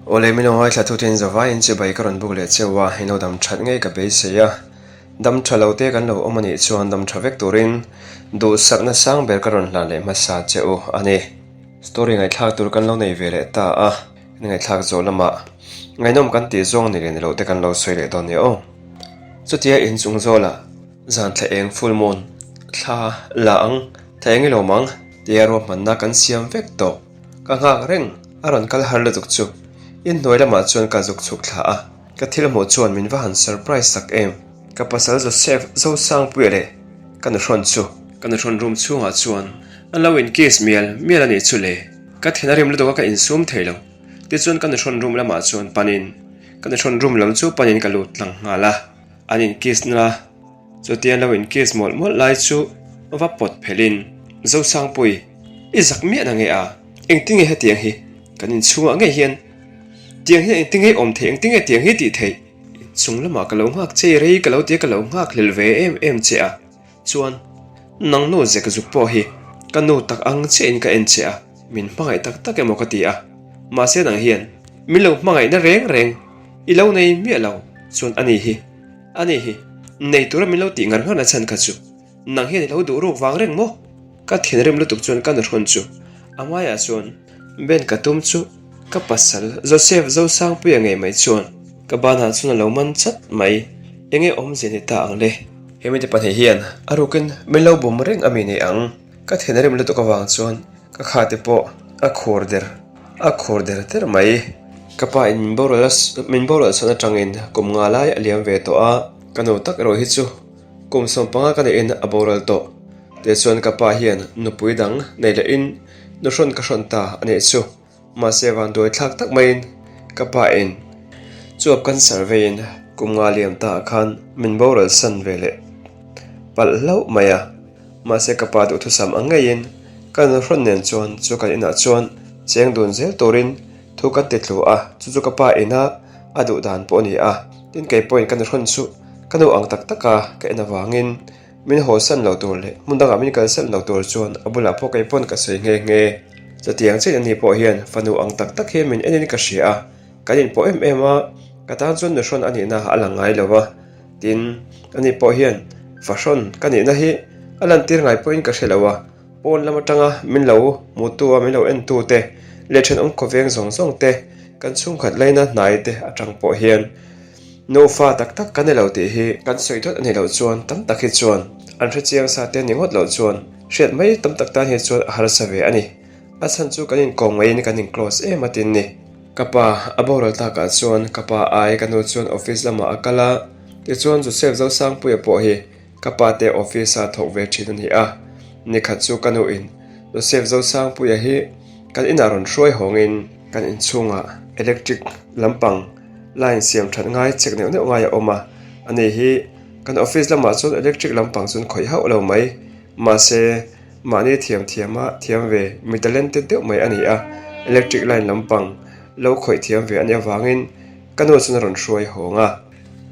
Awle min lo ngaithla thutin zavaiin chibai ka rawn buk leh cheu a, in lo dam that ngei ka beisei a. Dam tha lo te kan lo awm a nih chuan dam tha vek turin duhsakna sang ber ka rawn hlan leh hmasa che u a ni. Story ngaihthlak tur kan lo nei ve leh ta a, kan ngaihthlak zawh lamah ngaihnawm kan tih zawng ni leh ni loh te kan lo sawi leh dawn nia aw. Chutia inchung zawlah zan thla eng full moon thla la ang, thla eng i lawm ang tia ruahmanna kan siam vek tawh. Ka nghak reng, a rawn kal har lutuk chu. Inhnuai lamah chuan ka zuk chhuk thla a, ka thil hmuh chuan min va han surprise tak em. Ka pasal Joseph Zosangpuia leh ka nuhrawn chu. Ka nuhrawn room chhungah chuan an lo in kiss mial mial a nih chu le. Ka thin a rim lutuk a ka insum thei lo. Tichuan ka nuhrawn room lamah chuan panin ka nuhrawn room lam chu panin ka lut tlang nghal a, an in kiss na. Chutia lo in kiss mawlh mawlh lai chu va pawt phelhin, Zosangpui, i zak miah na nge a? Engtinge hetiang hi kan inchhungah ngei hian tiang hian engtinge i awm theih, engtinge tiang hi tih theih? Inchung lamah ka lo nghak che rei ka lo tia ka lo nghak hlel ve em em che a, chuan nang nu zek zuk pawh hi ka nu tak ang chiahin ka en che a, min hmangaih tak tak emaw ka ti a, mahse nang hian min lo hmangaihna reng reng i lo nei miah lo chuan ani hi. A ni hi, nei tura min lo tih ngar ngar na chhan kha chu nang hian i lo duh ruk vang reng maw? Ka thinrim lutuk chuan ka nuhrawn chu a hmaiah chuan Ben ka tum chu ka pasal Joseph Zosangpuia ngei mai chuan ka banah chuan a lo man chat mai. Enge awmzia ni ta ang le? He mite pahnih hian a rukin min lo bum reng a mi nei ang. Ka thinrim lutuk avang chuan ka khate pawh a khur der a khur der der mai. Ka pa in min boral a min boral chhan atangin kum nga lai a liam ve tawh a, ka nu tak erawh hi chu kum 15 ka neih in a boral tawh. Tichuan ka pa hian nupui dang nei leh in nuhrawn ka hrawn ta a nih chu. Mahse vanduai thlak tak maiin ka pa in chuap cancer veiin kum nga liam ta ah khan min boral san ve leh palh hlauh mai a. Mahse ka pa duhthusam ang ngeiin ka nuhrawn nen chuan chu kan inah chuan cheng dun zel turin thu kan ti tlu a, chu chu ka pa ina a duh dan pawh a ni a. Tin kei pawhin ka nuhrawn chu ka nu ang tak taka ka en avangin Min haw san lo tur leh hmun dangah min kalsan lo tur chuan a bulah pawh kei pawn ka sawi nghe nghe. Chutiang chiah ani pawh hian fanu ang tak tak hian min enin ka hria a, kan inpawh em em a, ka tan chuan nuhrawn a nihna a lang ngai lo a, tin, ani pawh hian fahrawn ka nihna hi a lantir ngai pawhin ka hre lo a, pawn lam atanga min lo hmutu a min lo entu te leh thenawm khawveng zawng zawng te, kan chhungkhat laina hnai te atang pawh hian. Nufa tak tak kan ni lo tih hi kan sawi dawt a nih loh chuan tam tak hi chuan an hrechiang sa te ni ngawt loh chuan hriat mai tam tak tan hi chuan a harsa ve a ni. A chhan chu kan inkawm ngaiin kan in close em a tin ni. Ka pa a boral takah chuan ka pa ai ka nu chuan office lamah a kal a, tichuan Joseph Zosangpuia pawh hi Ka pa te office a thawk ve thin a ni a, nikhat chu ka nu in Joseph Zosangpuia hi kan inah rawn hruai hawngin kan inchhungah electric lampang line siam that ngai chek neuh neuh ngai a awm a, ani hi kan office lamah chuan electric lampang chuan khawih hauh lo mai, mahse mahni thiam thiama thiam ve mi talented deuh mai a ni a, electric line lampang lo khawih thiam ve a nih avangin ka nu chuan a rawn hruai hawng a.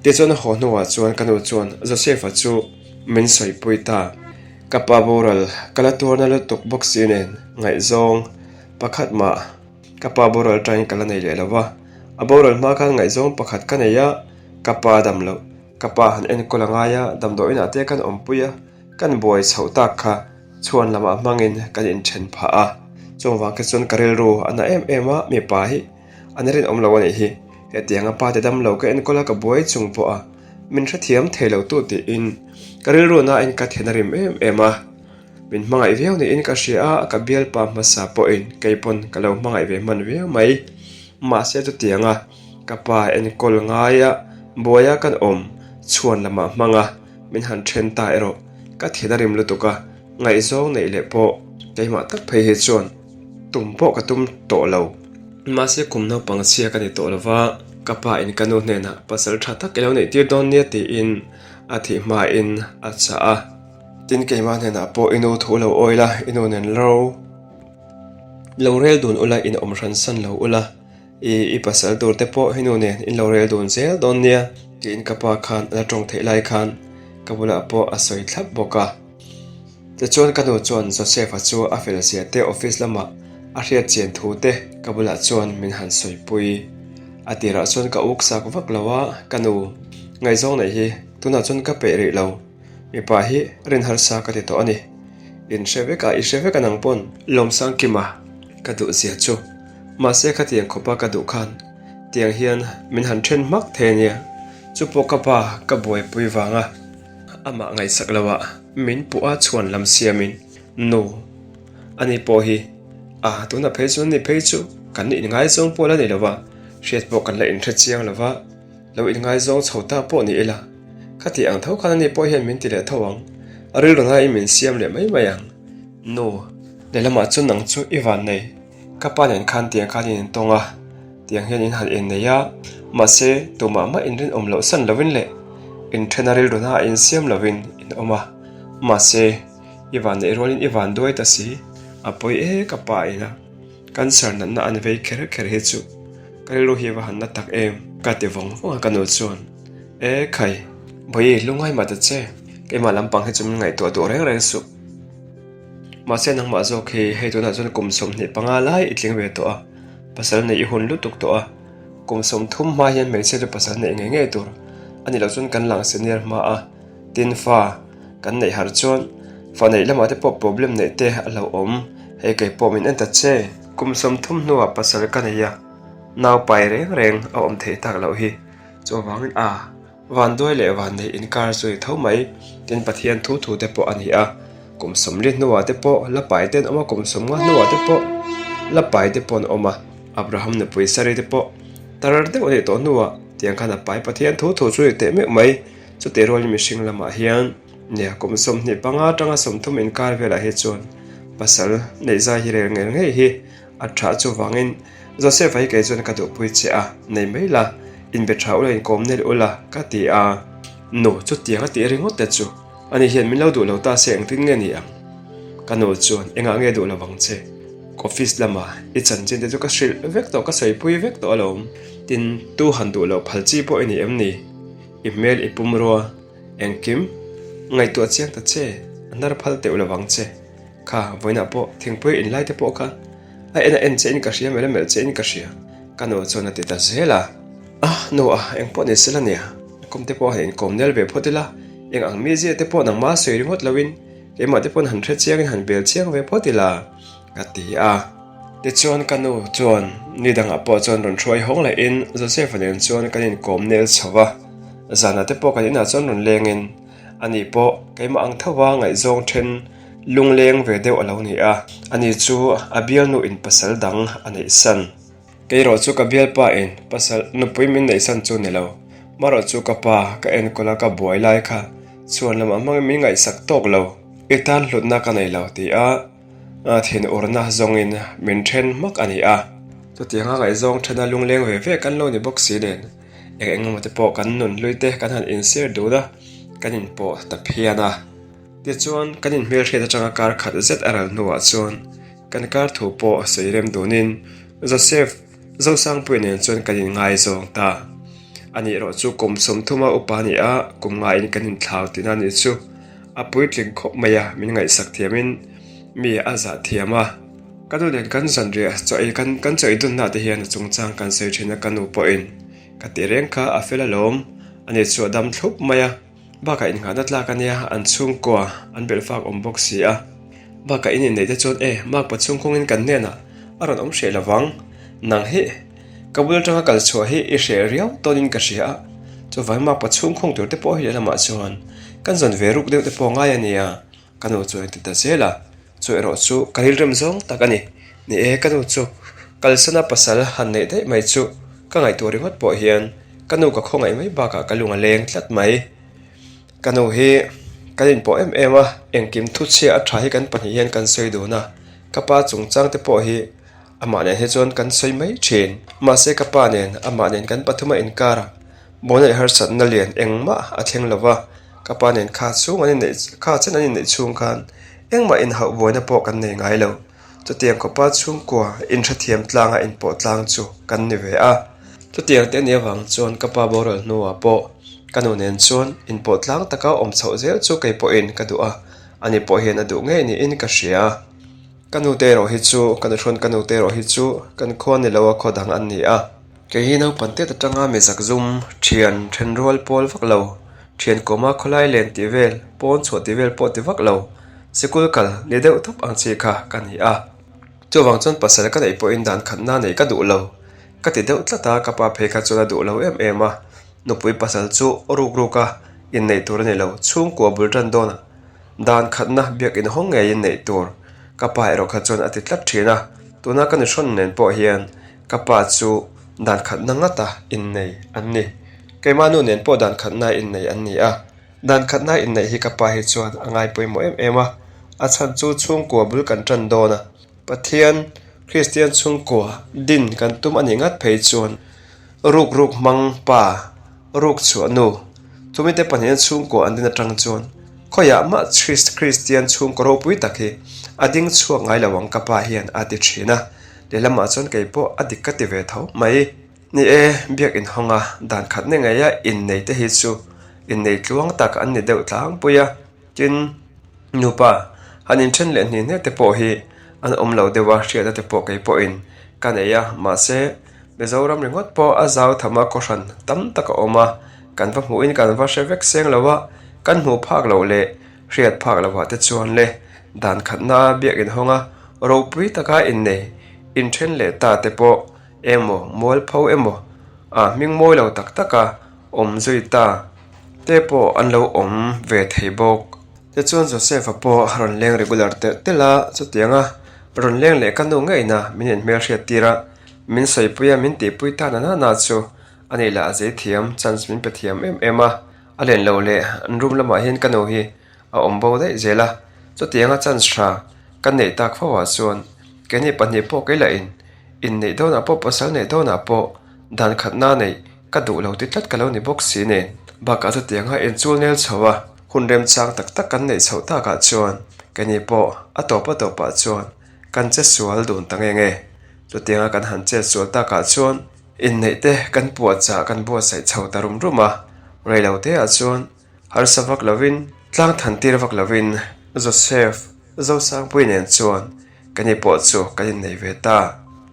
Tichuan a haw hnuah chuan ka nu chuan Joseph-a chu min sawipui ta. Ka pa boral ka la tuarna lutuk bawk si nen ngaihzawng pakhat mah ka pa boral tain ka la nei leh lo va. A boral hma khan ngaihzawng pakhat ka nei a, ka pa dam loh. Ka pa han enkawl a ngai a, damdawiin ah te kan awmpui a, kan buai chhoh tak kha chhuan lamah hmangin kan inthen phah a. Chungvang kha chuan ka rilru a na em em a, mipa hi An rinawm lo a nih hi. Hetiang a pa te dam lo ka enkawl a ka buai chung pawh a min hrethiam thei lo tu tiin ka rilru nain ka then a rim em em a. Min hmangaih viau niin ka hria a, ka bialpa hmasa pawhin kei pawn ka lo hmangaih ve hman viau mai. Mahse chutiang a ka pa enkawl ngai a buai a kan awm chhuan lamah hmang a min han then ta erawh ka then a rim lutuk a, ngaihzawng neih leh pawh keimah tak phei hi chuan Tum pawh ka tum tawh lo. Mahse kum naupang chhia ka ni tawh lo va, ka pa in ka nu hnenah pasal tha tak i lo neih tir dawn nia tiin a thih hmain a chah a. Tin keimah hnenah pawh i nu thu lo awi la, i nu nen ro lo rel dun ula, in awm hran san lo ula, i i pasal tur te pawh i nu nen in lo rel dun zel dawn nia tiin ka pa khan a la tawng theih lai khan ka bulah pawh a sawi thlap bawk a. Tichuan ka nu chuan Joseph-a chu a fel zia te office lamah a hriat chian thu te ka bulah chuan min han sawipui. A tirah chuan ka uk sak vak lo a, ka nu ngaihzawng neih hi tunah chuan ka peih rih lo. Mipa hi rin harsa ka ti tawh a ni. In hre vek a, i hre vek a nang pawn. Lawmsangkima ka duh zia chu. Mahse khatiang khawpa ka duh khan tiang hian min han then hmak thei a nia. Chu pawh ka pa ka buaipui vanga amah ngaihsak loah min puh a chhuan lam siamin nu ani pawh hi a tuna phei chu ani phei chu kan inngaizawng pawh la ni lo va, hriat pawh kan la inhre chiang lo va. Lo inngaizawng chho ta pawh ni ila, khati ang tho khan ani pawh hian min ti leh tho ang, a rilru naiin min siam leh mai mai ang. Nu, lehlamah chuan nang chu i van nei, ka pa nen khan tiang khan in intawng a, tiang hian in han innei a, mahse tumah mah inrinawm loh san lovin leh inthena rilru na a insiam lovin in awm a, mahse i van neih rualin i van duai ta si, a pawi e ka pa ina cancer natna an vei kher kher hi chu. Ka rilru hi va han na tak em? Ka ti vawng vawng a ka nu chuan, E khai, Bawihi lungngai mah ta che, keimah lampang hi chu min ngaihtuah duh reng reng suh. Mahse nangmah zawk hi hei tunah chuan kum 25 lai i tling ve tawh a, pasal neih i hun lutuk tawh a, kum 30 hma hian hmeichhia chu pasal neih ngei ngei tur a nih loh chuan kan lang senior hma a, tin fa kan neih har chuan fa neih lamah te pawh problem neih te a hlauhawm, hei kei pawh min en ta che. Kum 30 hnuah pasal ka nei a, nau pai reng reng a awm theih tak loh hi. Chuvangin a, vanduai leh vanneih inkar chu ni tho mai, tin Pathian thu thu te pawh a ni a. Kum 40 hnuah te pawh la pai te an awm a, kum 50 hnuah te pawh la pai te pawh an awm a. Abraham nupui Sari te pawh tar deuh a nih tawh hnuah tiang khan a pai Pathian thu thu chu ni teh meuh mai. Chutih rualin mihring lamah hian nia kum 25 atanga 30 inkar velah hi chuan pasal neih zai hi rel ngel ngei hi a tha chuvangin Joseph-a hi kei chuan ka duhpui che a, nei mai la, inbe tha ula inkawm nel ula ka ti a. Nu chutiang a tih ringawt te chu ani hian min lo duh lo ta se engtin nge ni ang? Ka nu chuan engah nge duh lo vang che? Office lama i chanchin te chu ka hrilh vek tawh ka sawipui vek tawh alawm. Tin, tu han duh loh phal chi pawh i ni em ni? I hmel i pum rua engkim ngaihtuah chiang ta che, a hnar phal teuh lo vang che. Kha vawiinah pawh thingpui in lai te pawh kha a en a en che in ka hria, melh a melh che in ka hria, ka nu chuan a ti ta zel a. A nu a, eng pawh ni sela nia, kum te pawh han inkawm nel ve phawt ila, eng ang mizia te pawh nangmah sawi ringawt loin keimah te pawn han hre chiangin han bel chiang ve phawt ila, ka ti a. Tichuan ka nu chuan ni dangah pawh chuan rawn hruai hawng lehin Joseph-a nen chuan kan inkawm nel chho va, zanah te pawh kan inah chuan rawn lengin ani pawh keimah ang tho va ngaihzawng then lungleng ve deuh a lo ni a, ani chu a bialnu in pasal dang a neihsan. Kei erawh chu ka bialpa in pasal nupui min neihsan chu ni lo, marawh chu ka pa ka enkawl a ka buai lai kha chhuan lamah hmangin min ngaihsak tawk lo, i tan hlutna ka nei lo ti a. A thinurna zawngin min then hmak a ni a. Chutianga ngaihzawng thena lungleng ve ve kan lo ni bawk si nen, eng eng emaw te pawh kan nun hlui te kan han insir dun a, kan inpawh ta phian a. Tichuan, kan inhmelhriat atanga kar khat zet a ral hnuah chuan kan kar thu pawh sawi rem dunin Joseph Zosangpuia nen chuan kan inngaizawng ta. Ani erawh chu kum 30 a upa a ni a, kum ngaiin kan inthlau tihna a nih chu. A puitling khawp mai a, min ngaihsak thiamin mi a zah thiam a. Ka nu nen kan zanriah chaw ei kan kan chaw ei dunna te hian a chungchang kan sawi thin a, ka nu pawhin ka tih reng kha a fel alawm, ani chu a dam thlup mai a, bakah innghahna tlak a nia, an chhungkua an belh fak awm bawk si a, bakah in inneih te chuan e makpa chhungkhungin kan hnenah a rawn awm hreh lovang, nang hi. Ka bul atanga kal chhuah hi i hreh riau tawnin ka hria a, chuvang makpa chhungkhung tur te pawh hi lehlamah chuan kan zawn ve ruk deuh te pawh ngai a nia, ka nu chuan a ti ta zel a, chu erawh chu ka rilrem zawng tak a ni. Ni e, ka nu chu kalsana pasal han neih daih mai chu ka ngaihtuah ringawt pawh hian ka nu ka khawngaih mai bakah ka lung a leng tlat mai. Ka nu hi kan inpawh em em a, engkim thuchhia a tha hi kan pahnih hian kan sawi dun a, ka pa chungchang te pawh hi Amah nen hi chuan kan sawi mai thin. Mahse ka pa nen, amah nen kan pathum a inkar a, buaina leh harsatna lian engmah a thleng lo va, ka pa nen kha chhung an inneih, kha chen an inneih chhung khan engmah inhauh buaina pawh kan nei ngai lo. Chutiang khawpa chhungkua inhrethiam tlanga inpawh tlang chu kan ni ve a. Chutiang te nih avang chuan ka pa boral hnuah pawh ka nu nen chuan inpawh tlang taka awm chhoh zel chu kei pawhin ka duh a, ani pawh hian a duh ngei niin ka hria. Ka nu te erawh hi chu, ka nuhrawn ka nu te erawh hi chu kan khua ni lo a khaw dang an ni a. Kei hi naupang tet atanga mi zakzum, thian, thenrual pawl vak lo, thian kawma khawlai len tih vel, pawn chhuah tih vel pawh ti vak lo, sikul kal ni deuh tawp ang chi kha ka ni a. Chuvang chuan pasal ka neih pawhin dan khatna neih ka duh lo. Ka ti deuh tlat a, ka pa phei kha chuan a duh lo em em a. Nupui pasal chu ruk ruk a inneih tur a ni lo, chhungkua bul tan dawnah dan khatna biak inhawng ngeiin neih tur ka pa erawh kha chuan a ti tlat thin a. Tuna ka nihrawn nen pawh hian ka pa chu dan khatna ngata innei an ni. Keimah nu nen pawh dan khatna innei an ni a. Dan khatna inneih hi ka pa hi chuan a ngai pawimawh em em a, a chhan chu chhungkua bul kan tan dawn a, Pathian Kristian chhungkua din kan tum a nih ngat phei chuan ruk ruk hmang pa ruk chhuah nu chumite pahnihin chhungkua an din atang chuan khawiah mah Kristian chhungkaw ropui tak hi a ding chhuak ngai lo ang ka pa hian a ti thin a, lehlamah chuan kei pawh a dik ka ti ve tho mai. Ni e, biak inhawng a, dan khat ni ngeia innei te hi chu innei tluang tak an ni deuh tlangpui a, tin, nupa han inthen leh hni hne te pawh hi an awm lo deuh a, hriatna te pawh kei pawhin ka nei a, mahse, Mizoram ringawt pawh a zau tham a, kawhhran tam tak a awm a, kan va hmuhin kan va hre vek seng lo a, kan hmuh phak loh leh hriat phak lovah te chuan le dan khatna biak inhawng a, ropui taka innei inthen leh ta te pawh Emaw, mualpho emaw, a hming mawi lo tak taka awm zui ta te pawh an lo awm ve thei bawk. Tichuan Joseph-a pawh a rawn leng regular telh telh a, chutianga rawn leng leh ka nu ngeina min inhmelhriat tir a, min sawipui a, min tihpui ta na nana chu a nih lah a zei thiam, chance min pe thiam em em a, a len loh leh an room lamah hian ka nu hi a awm bo daih zel a, chutianga chance tha ka neih tak fo ah chuan keini pahnih pawh kei lah in Inneih dawnah pawh pasal neih dawnah pawh dan khatna neih ka duh lo ti tlat ka lo ni bawk si nen. Bakah chutianga inchul nel chho a, hun remchang tak tak kan neih chhoh takah chuan keini pawh a tawp a tawpah chuan kan che sual dun ta nge nge. Chutianga kan han chet sual takah chuan inneih te kan puahchah kan buatsaih chho ta rum rum a, reilo teah chuan harsa vak lovin tlang than tir vak lovin Joseph Zosangpui nen chuan Ka ni pawh chu kan innei ve ta.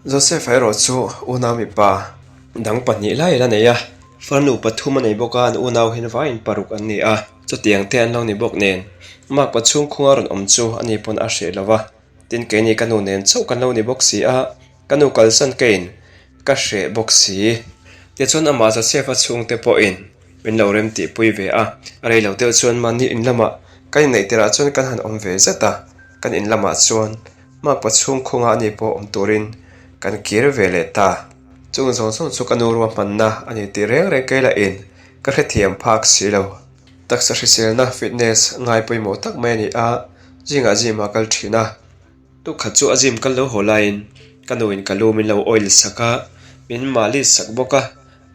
Joseph-a erawh chu unau mipa dang pahnih lai la nei a, farnu pathum a nei bawk a, an unau hian vaiin paruk an ni a, chutiang te an lo ni bawk nen makpa chhungkhunga rawn awm chu a ni pawn a hreh lo va, tin keini ka nu nen chauh kan lo ni bawk si a, ka nu kalsan keiin ka hreh bawk si. Tichuan amah Joseph-a chhungte pawhin min lo rem tihpui ve a, rei lo deuh chuan mahni in lamah kan inneih tirah chuan kan han awm ve zet a. Kan in lamah chuan makpa chhungkhunga ani pawh awm turin kan kir ve leh ta. Chung zawng zawng chu ka nu ruahmanna a ni tih reng reng kei lah in ka hrethiam phak si lo. Taksa hriselna, fitness, ngai pawimawh tak mai a ni a, zingah gym ah kal thin a. Tukkhat chu a gym kal lo haw laiin ka nu in ka lu min lo oil sak a, min malis sak bawk a,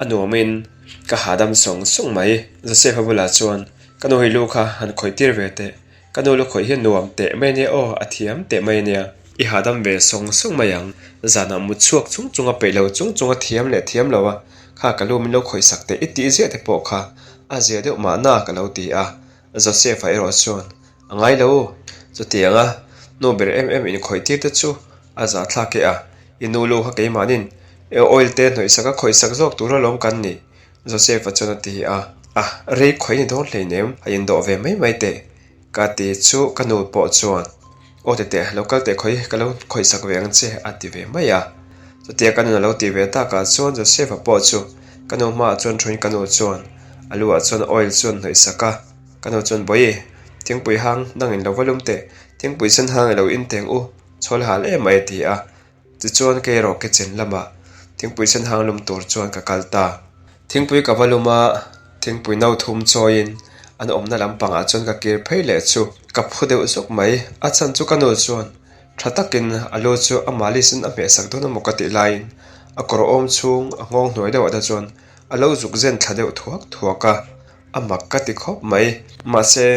a nuamin ka hahdam sawng sawng mai. Joseph-a bulah chuan ka nu hi lu kha han khawih tir ve teh. Ka nu lukhawih hi nuam teh mai ania aw, a thiam teh mai ania. I hahdam ve sawng sawng mai ang. Zanah mut chhuak chung chung a peih lo chung chung a thiam leh thiam lo a, kha ka lu min lo khawih sak teh i tih ziah te pawh kha a zia deuh mahna ka lo ti a. Joseph-a erawh chuan a ngai lo. Chutiang a nu ber em em inkhawih tir te chu a zahthlak e a, i nu lu kha keimahnin oil te hnawih sak a khawih sak zawk tur alawm kan ni. Joseph-a chuan a ti a, A, rei khawi ni dawn hleinem, a indawh ve mai mai teh, ka ti chu ka nu pawh chuan, Aw tete, lo kal teh khawi, ka lo khawihsak ve ang che, a ti ve mai a. Chutia ka nun a lo ti ve takah chuan Joseph-a pawh chu ka nu hmaah chuan thuin ka nu chuan a lu ah chuan oil chuan hnawihsak a, ka nu chuan, Bawihi, thingpui hang nangin lo va lum teh, thingpui sen hang i lo in teng u, chhawl hal em mai, a ti a. Tichuan kei erawh kitchen lamah thingpui sen hang lum tur chuan ka kal ta. Thingpui ka va lum a, thingpui no thum chawiin an awmna lampangah chuan ka kir phei leh chu ka phu deuh zawk mai. A chhan chu ka nu chuan tha takin a lu chu a malisin a hmehsak dawn emaw ka tih laiin a kawr awm chhung a nghawng hnuai deuhah te chuan a lo zuk zen thla deuh thuak thuak a, a mak ka ti khawp mai. Mahse,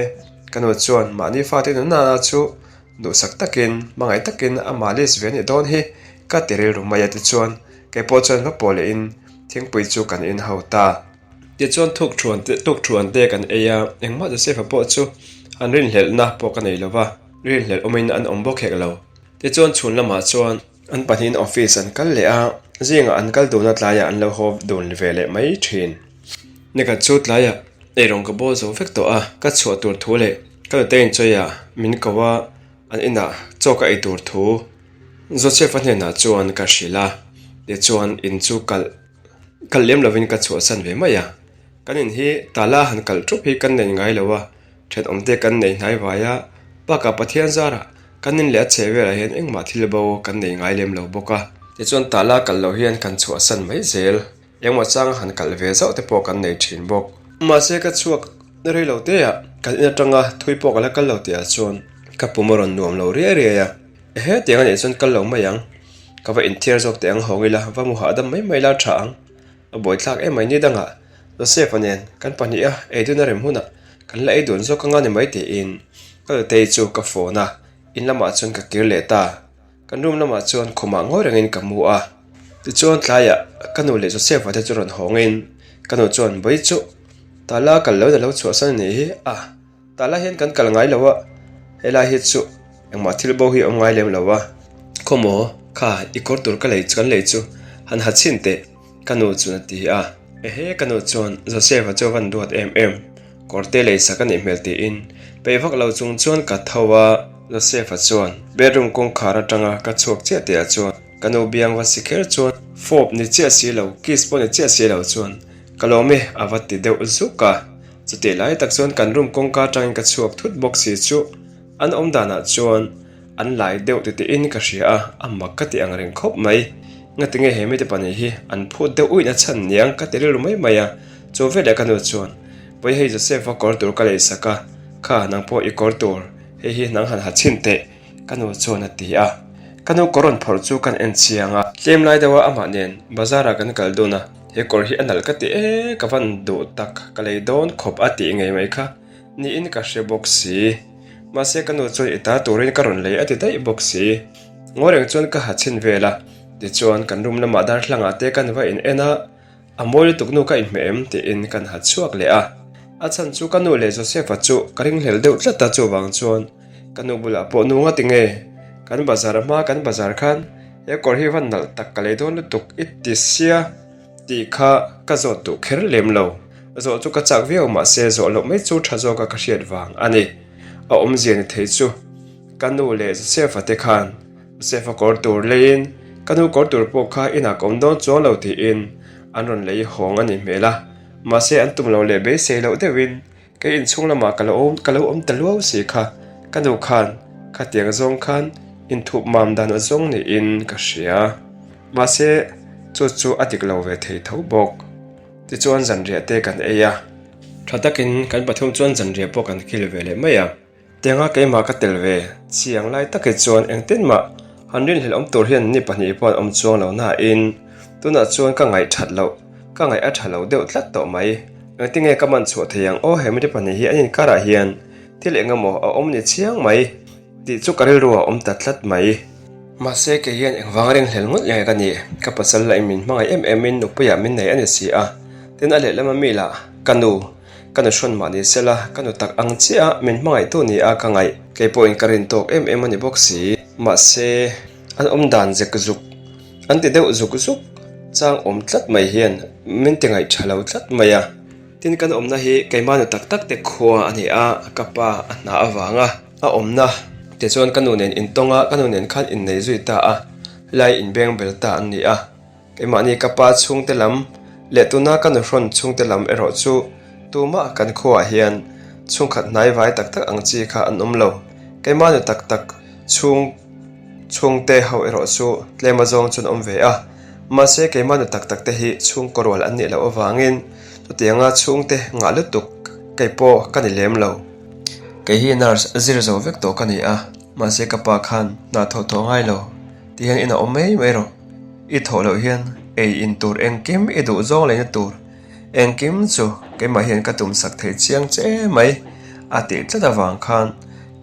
ka nu chuan mahni fate nunana chu Duhsak takin, hmangaih takin a malis ve anih dawn hi ka ti rilru mai a tichuan keipawh chuan va pawh lehin thingpui chu kan in ho ta. Tichuan thuk thuan te tuk thuan te kan ei a, engmah Joseph-a pawh chu an rinhlelhna pawh ka nei lo va, rinhlelh awmin an awm bawk hek lo. Tichuan chhun lamah chuan an pahnihin office an kal leh a. Zingah an kal dun a tlaiah an lo haw dun ve leh mai thin. Nikhat chu tlaiah eirawng ka bawl zo vek tawh a, ka chhuah tur thu leh ka nute inchawia min ko a, an inah chaw ka ei tur thu Joseph-a hnenah chuan ka hrilh a, tichuan in chu kalh kalh lem lovin ka chhuahsan ve mai a. Kan in hi tala han kalh thup hi kan nei ngai lo a, Thenawmte kan nei hnai vai a, bakah Pathian zarah kan in leh a chheh velah hian engmah thil bo kan nei ngai lem lo bawk a. Tichuan tala kalh loh hian kan chhuahsan mai zel, engmaw changa han kalh ve zauh te pawh kan nei thin bawk. Mahse ka chhuak rei lo te ah kan in atanga thui pawh ka la kal lo tih ah chuan ka pum a rawn nuam lo riai riai a, ehe tiang a nih chuan kal lo mai ang, ka va inthiar zawk teh ang hawng ila va mu hahdam mai mai la tha ang. A buaithlak em mai ni dangah Joseph-a nen kan pahniha ei dun a rem hunah kan la ei dun zawk anga ni mai tiin ka nutei chu ka phone a, in lamah chuan ka kir leh ta. Kan room lamah chuan khumah ngawi rengin ka mu a, tichuan tlaiah ka nu leh Joseph-a te chu rawn hawngin ka nu chuan Bawi chu tala kal lo in a lo chhuahsan a nih hi a. Tah lai hian kan kal ngai lo a, helai hi chu engmah thil bo hi a awm ngai lem lo a. Khawmaw, kha i kawr tur ka lei kan lei chu han ha chhin teh, ka nu chuan a ti a. Ehe, ka nu chuan Joseph-a chu a van duat em em, kawr te lei sak a nih hmel tiin peih vak lo chung chuan ka tho a. Joseph-a chuan bedroom kawngkhar atanga ka chhuak chiah tih ah chuan ka nu biang va si kher chuan fawp ni chiah si lo, kiss pawh ni chiah si lo chuan ka lawm e a va ti deuh zuk a. Chutih lai tak chuan kan room kawngka atangin ka chhuak thut bawk si chu an awm danah chuan an lai deuh titihin ka hria a, a mak ka ti ang reng khawp mai. Ngatinge he mite pahnih hi an phut deuh uihna chhan niang ka ti rilru mai mai a, chu veleh ka nu chuan Pawi hei Joseph-a kawr tur ka leisak a, kha nang pawh i kawr tur hei hi nang han ha chhin teh ka nu chuan a ti a. Ka nu kawr rawn phawrh chu kan en chiang a, tlem lai deuha amah nen bazar ah kan kal dun a. He kawr hi a nalh ka ti e, ka van duh tak, ka lei dawn khawp a tih ngei mai kha niin ka hre bawk si. Mahse ka nu chuan i ta turin ka rawn lei a ti daih bawk si. Ngawi reng chuan ka ha chhin vel a, tichuan kan room lamah darthlangah te kan va in en a, a mawi lutuk nu ka inhmeh em tiin kan ha chhuak leh a. A chhan chu ka nu leh Joseph-a chu ka ringhlel deuh tlat a chuvang chuan ka nu bulah pawh nu nga ti nge kan bazar hma kan bazar khan He kawr hi van nalh tak ka lei dawn lutuk i ti sia tih kha ka zawt duh kher lem lo. Zawh chu ka chak viau mahse zawh loh mai chu tha zawka ka hriat vang a ni. A awmzia ni thei chu ka nu leh Joseph-a te khan Joseph-a kawr tur leiin ka nu kawr tur pawh kha inah ka awm dawn chuang lo tiin an rawn lei hawng a ni hmel a. Mahse an tum lo leh beisei loh deuhin Kei inchhung lamah ka lo awm ka lo awm ta luau si kha, ka nu khan khatiang zawng khan inthup mam dan a zawng niin ka hria. Mahse, chu chu a dik lo ve thei tho bawk. Tichuan zanriah te kan ei a. Tha takin kan pathum chuan zanriah pawh kan khil ve leh mai a. Tianga keimah ka tel ve chiang lai takhi chuan engtin mah han rinhlelh awm tur hian ni pahnih pawh an awm chuang lo nain tunah chuan ka ngaih that loh, ka ngaih a tha lo deuh tlat tawh mai. Engtinge ka man chhuah thei ang aw he mite pahnih hi an inkarah hian thil eng emaw a awm ni chiang mai tih chu ka rilru a awm ta tlat mai. Mahse kei hian engvang ringhlel ngawt nge ka nih, ka pasal lah in min hmangaih em em in nupuiah min nei a ni si a, tin a lehlam ami lah ka nu Ka nu hrawn mah ni sela, ka nu tak ang chiah a min hmangaihtu ni a ka ngaih. Kei pawhin ka rin tawk em em a ni bawk si. Mahse, an awm dan zek zuk, an ti deuh zuk zuk chang awm tlat mai hian min ti ngaih tha lo tlat mai a. Tin, kan awmna hi keimah nu tak tak te khua a ni a, ka pa a hna avanga a awmna tichuan ka nu nen intawng a, ka nu nen khan innei zui ta a, helai inbeng bel ta an ni a. Keimahni ka pa chhungte lam leh tuna ka nuhrawn chhungte lam erawh chu tumah kan khuaah hian chhungkhat hnai vai tak tak ang chi kha an awm lo. Keimah nu tak tak chhung chhungte ho erawh chu tlem azawng chuan awm ve a. Mahse keimah nu tak tak te hi chhungkaw rual an nih loh avangin chutianga chhungte ngah lutuk kei pawh ka ni lem lo. Kei hi nurse zir zo vek tawh ka ni a, mahse ka pa khan hna thawh thawh ngai lo ti hian in a awm mai mai rawh. I thawh loh hian ei in tur engkim i duh zawng leina tur engkim chu keimah hian ka tum sak thei chiang che mai a tih tlat avang khan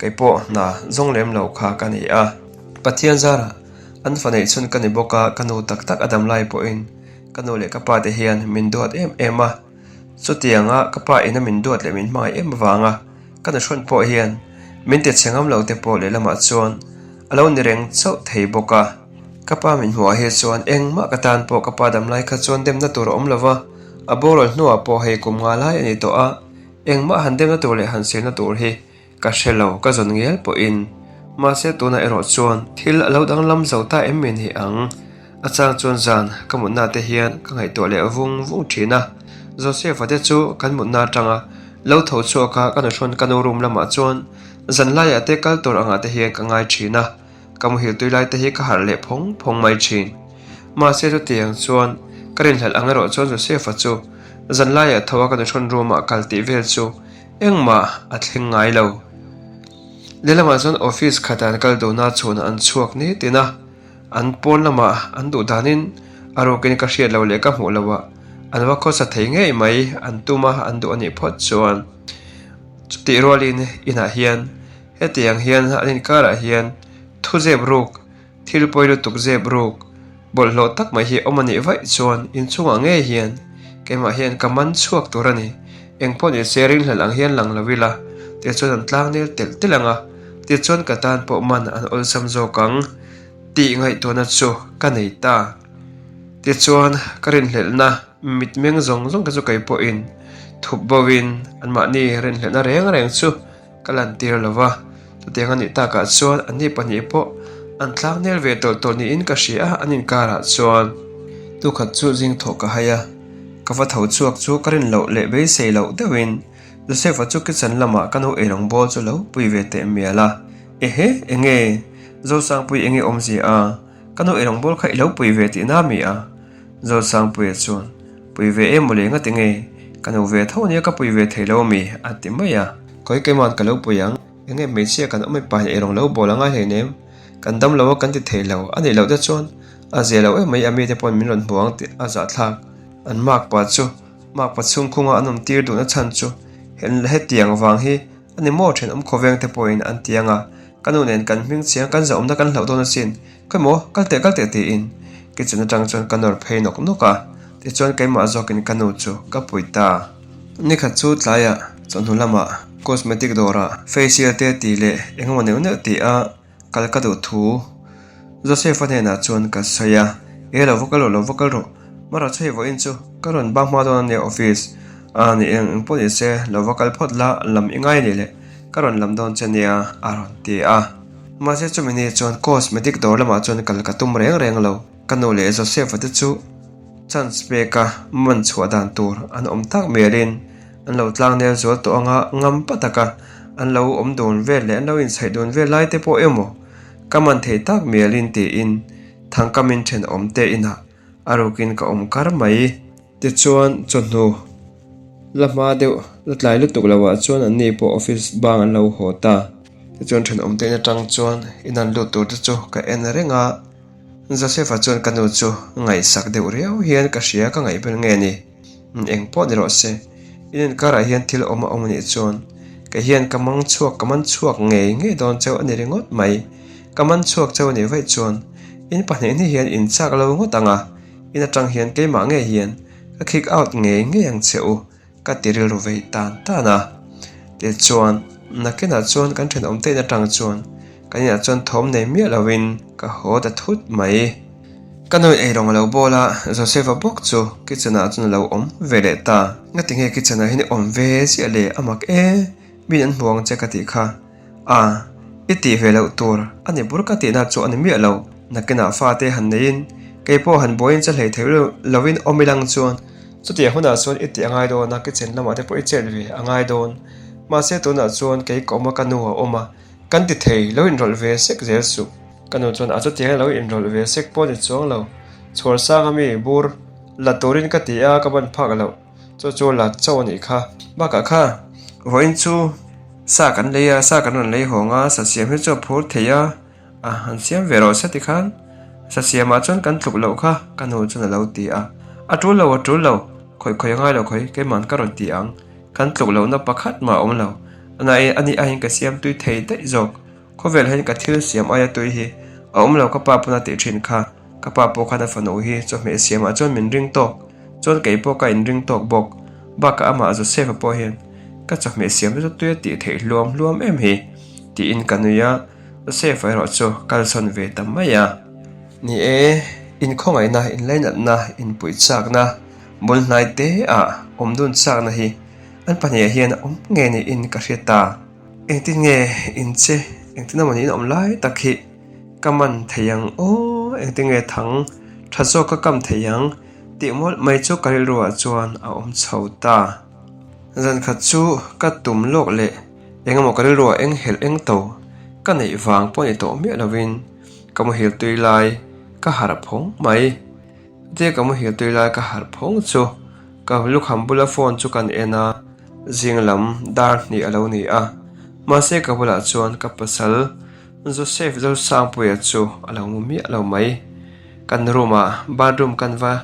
kei pawh hna zawng lem lo kha ka ni a. Pathian zarah an fa neih chhun ka ni bawk a, ka nu tak tak a dam lai pawhin ka nu leh ka pa te hian min duat em em a. Chutianga ka pa ina min duat leh min hmangaih em avanga ka nuhrawn pawh hian min ti chhe ngam lo te pawh lehlamah chuan a lo ni reng chauh thei bawk a. Ka pa min hmuh ah hi chuan engmah ka tan pawh ka pa dam lai kha chuan demna tur a awm lo va, a boral hnuah pawh hei kum nga lai a ni tawh a, engmah han demna tur leh han sirna tur hi ka hre lo ka zawn ngial pawhin. Mahse tunah erawh chuan thil a lo danglam zo ta em mi ni ang? A chang chuan zan ka mutna te hian ka ngaihtuah leh vung vung thin a, Joseph-a te chu kan mutna atanga lo tho chhuak a ka nuhrawn ka nu room lamah chuan zan laiah te kal tur angah te hian ka ngai thin a. Ka muhil tui lai te hi ka harh leh phawng phawng mai thin. Mahse chutiang chuan ka rinhlelh ang erawh chuan Joseph-a chu zan laiah tho a ka nuhrawn room ah kal tih vel chu engmah a thleng ngai lo. Lehlamah chuan office khatah an kal dun a, chhunah an chhuak nitin a, an pawn lamah an duh danin a rukin ka hriat loh leh ka hmuh loh ah an va khawsa thei ngei mai an tum a, an duh a nih phawt chuan. Chutih rualin inah hian Hetiang hian an inkarah hian thu zep ruk, thil pawi lutuk zep ruk, bawlhhlawh tak mai hi awm a nih vaih chuan inchungah ngei hian keimah hian ka man chhuak tur a ni. Engpawh ni se ringhlelh ang hian lang lo ila, tichuan an tlangnel telh telh ang a, tichuan ka tan pawh man an awlsam zawk ang tih ngaihtuahna chu ka nei ta. Tichuan ka rinhlelhna mitmeng zawng zawng te chu kei pawhin thup bo in anmahni rinhlelhna reng reng chu Ka lantir lo va, chutiang a nih takah chuan anni pahnih pawh an tlangnel ve tawlh tawlh niin ka hria a, an inkarah chuan. Tukhat chu zing thawh ka hai a, ka va tho chhuak chu ka rin loh leh beisei loh deuhin Joseph-a chu kitchen lamah ka nu eirawng bawl chu lo pui ve teh mial a, Ehe, enge? Zosangpui enge awmzia a? Ka nu eirawng bawl kha i lo pui ve tihna mi a? Zosangpuia chuan, Pui ve em mawle ngati nge? Ka nu ve tho ania ka pui ve thei lo ami? a ti mai a. Khawi keima'n ka lo pui ang, enge hmeichhia kan awm i pahin eirawng lo bawl a ngai hleinem, kan dam lo a kan ti thei lo, a nih loh te chuan a zia lo em mai a mite pawn min rawn hmu ang tih a zahthlak. An makpa chu makpa chhungkhunga an awm tir duhna chhan chu hetiang vang hi A ni maw thenawm khawveng te pawhin an ti ang a, ka nu nen kan hming chiang kan zahawmna kan hlauh dawn asin, khawi maw kal teh kal teh tiin kitchen atang chuan ka nawr phei nawk nawk a, tichuan keimah zawkin ka nu chu ka pui ta. Nikhat chu tlaiah chawhnu lamah cosmetic dawrah facial te tih leh engemaw neuh neuh tih a Kal ka duh thu Joseph-a hnenah chuan ka sawi a, E lo va kal rawh, lo va kal rawh, Mara chhei vawiin chu ka rawn bang hma dawn a nia office a ni eng eng pawh ni se lo va kal phawt la lam i ngai a nih le ka rawn lam dawn che nia a rawn ti a. Mahse chumi ni chuan cosmetic dawr lamah chuan kal ka tum reng reng lo, ka nu leh Joseph-a te chu chance peka man chhuah dan tur an awm tak mialin An lo tlangnel zual tawh anga ngam pa taka an lo awm dun vel leh an lo inchhaih dun vel lai te pawh emaw ka man theih tak mialin tiin thangkamin thenawm te inah a rukin ka awm kar mai. Tichuan chawhnu la hma deuh la tlai lutuk loah chuan anni pawh office bang an lo haw ta. Tichuan thenawm te in atang chuan in an lut tur te chu ka en reng a, Joseph-a chuan ka nu chu ngaihsak deuh riau hian ka hria ka ngaihbel nge ni. Eng pawh ni rawh se, in inkarah hian thil awm a awm anih chuan kei hian ka mang chhuak ka man chhuak ngei ngei dawn cheu a ni ringawt mai. Ka man chhuak cheu anih vaih chuan in pahnih hnih hian in chak lo ngawt ang a, in atang hian keimah ngei hian ka kick out ngei ngei ang che u ka ti rilru vei tan tan a. Tichuan, nakinah chuan kan thenawm te in atang chuan Kan inah chuan thawm nei miah lovin ka haw ta thut mai. Ka nu eirawng a lo bawl a, Joseph-a bawk chu kitchen-ah chuan a lo awm ve leh ta. Ngatinge kitchen-ah hian i awm ve chiah le, a mak e, min an hmu ang che ka tih kha. A, i tih ve loh tur a ni bur ka tihna chu a ni miah lo. Nakinah fate han neiin kei pawh han buaiin che hlei thei lovin awm ilang chuan chutiang hunah chuan i tih a ngai dawn a, kitchen lamah te pawh i chet ve a ngai dawn. Mahse tunah chuan kei ka awm a, ka nu a awm a. Kan ti thei, lo inrawlh ve sek zel suh. Ka nu chuan a chutiang lo inrawlh ve sek pawh ni chuang lo. Chhuar sang a mi bur la turin ka ti a, ka ban phak loh. Chu chu la chauh a nih kha. Bakah kha, vawiin chu sa kan lei a, sa kan rawn lei hawng a, sa siam hi chu a phur thei a, a han siam ve rawh se tikhan sa siamah chuan kan tluk loh kha, ka nu chuan a lo ti a. A tul lo, a tul lo, khawih khawih a ngai lo khawi, keima'n ka rawn ti ang. Kan tluk lohna pakhat mah a awm lo. Anai a nih aiin ka siam tui thei daih zawk. Khawvel hian ka thil siam aia tui hi a awm lo ka pa pawn a tih thin kha. Ka pa pawh khan a fanu hi chawhmeh siamah chuan min ring tawk. Chuan kei pawh ka inring tawk bawk. Bakah amah Joseph-a pawh hian ka chawhmeh siam te chu tui a tih theih hluam hluam em hi tiin ka nui a, Joseph-a erawh chu kalsawn ve ta mai a. Ni e, inkhawngaihna, inlainatna, inpuihchakna, bul hnai te ah awm dun chakna hi an pahnihah hian a awm nge niin ka hria ta. Engtin nge in che, engtin emaw niin awm lai tak hi ka man thei ang aw, engtin nge thang tha zawk ka kam thei ang tih mawlh mai chu ka rilruah chuan a awm chho ta. Zan khat chu ka tum lawk leh engemaw ka rilruah eng helh eng to ka neih vang pawh ni tawh miah lovin ka muhil tui lai ka harh phawng mai. Chutia ka muhil tui lai ka harh phawng chu ka lukham bula phone chu kan en a, zing lam dar hnih a lo ni a. Mahse ka bulah chuan ka pasal Joseph Zosangpuia chu a lo mu miah lo mai. Kan room ah bathroom kan va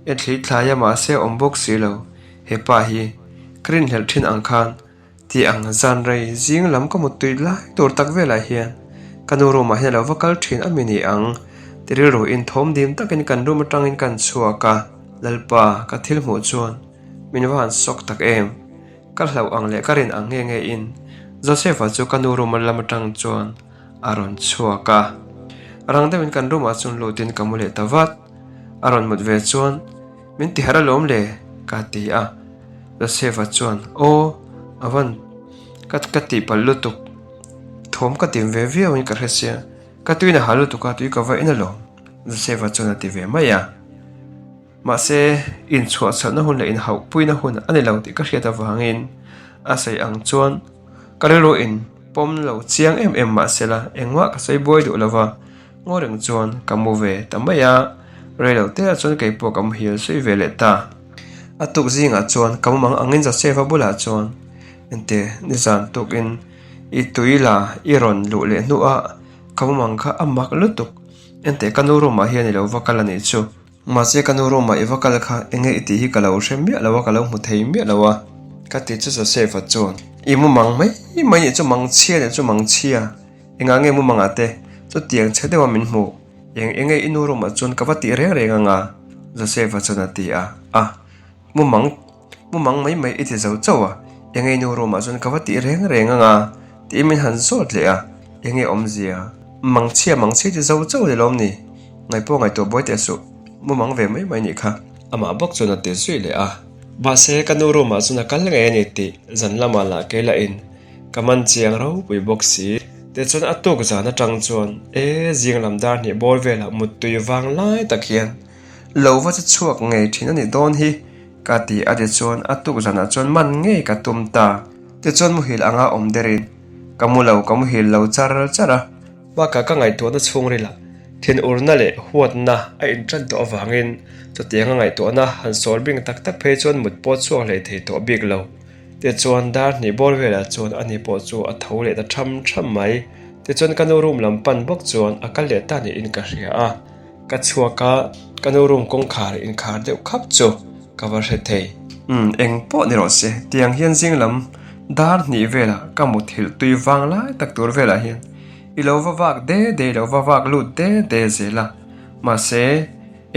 en thli thlai a mahse a awm bawk si lo. He pa hi ka rinhlelh thin ang khan ti ang zan rei zing lam ka muttui lai tur tak velah hian ka nu room ah hian a lo va kal thin a mi ni ang ti rilru in thawm dim takin kan room atangin kan chhuak a, Lalpa ka thil hmuh chuan min va han sawk tak em, ka hlauh ang leh ka rin ang nge nge in Joseph-a chu ka nu room lam atang chuan a rawn chhuak a, rang deuhin kan room ah chuan lutin ka mu leh ta vat, a rawn mut ve chuan. Min ti harh alawm le, ka ti a. Joseph-a chuan, Aw, a van ka ka tih palh lutuk. Thawm ka tim ve viauin ka hre sia, ka tuin a ha lutuk a, tui ka va en alawm, Joseph-a chuan a ti ve mai a. Mahse, inchhuahchhalhna hun leh inhauhpuina hun a ni lo tih ka hriat avangin a sawi ang chuan ka rilru in pawm lo chiang em em mahsela engmah ka sawi buai duh lova. Ngaw reng chuan ka mu ve ta mai a, reilo te ah chuan kei pawh ka muhil zui ve leh ta. A tuk zingah chuan ka mumang angin Joseph-a bulah chuan, Ente, nizan tukin i tui la i rawn luh leh hnuah ka mumang kha a mak lutuk. Ente, ka nu room ah hian i lo va kal a nih chu. Mahse ka nu room ah i va kal kha enge i tih hi ka lo hre miah lo a, ka lo hmu thei miah lo a. Ka ti chu Joseph-a chuan, I mumang mai mai nih chu mangchhia nih chu mangchhia. Engah nge mumangah te chutiang chhe deuha min hmuh? Eng enge i nu room-ah chuan ka va tih reng reng anga? Joseph-a chuan a ti a. A, mumang, mumang mai mai i ti zo chauh a, enge i nu room-ah chuan ka va tih reng reng anga? Tiin min han zawt leh a. Enge awmzia? Mangchhia mangchhia i ti zo chauh ni lawm ni? Ngaihpawh ngaihtuah buai teh suh, mumang ve mai mai nih kha. Amah bawk chuan a ti zui leh a. Mahse, ka nu room-ah chuan a kal ngei a ni tih zan lamah lah kei lah in Ka man chiang ropui bawk si. Tichuan a tuk zan atang chuan e zing lam dar hnih bawr velah muttui vang lai tak hian lo va che chhuak ngei thin a nih dawn hi ka ti a tichuan a tuk zanah chuan man ngei ka tum ta. Tichuan muhil anga awm derin ka mu lo ka muhil lo char char a. Bakah ka ngaihtuahna chhungrilah thinurna leh huatna a intan tawh avangin chutianga ngaihtuahna han sawl bing tak tak phei chuan mut pawh chhuak hlei thei tawh bik lo. Tichuan dar hnih bawr velah chuan ani pawh chu a tho leh ta tham tham mai. Tichuan ka nu room lam pan bawk chuan a kal leh ta niin ka hria a. Ka chhuak a, ka nu room kawngkhar inkhar deuh khap chu ka va hre thei. Umm, eng pawh ni rawh se, tiang hian zing lam dar hnih velah ka muthilh tui vang lai tak tur velah hian i lo va vak de de, i lo va vak lut de de zel a. Mahse.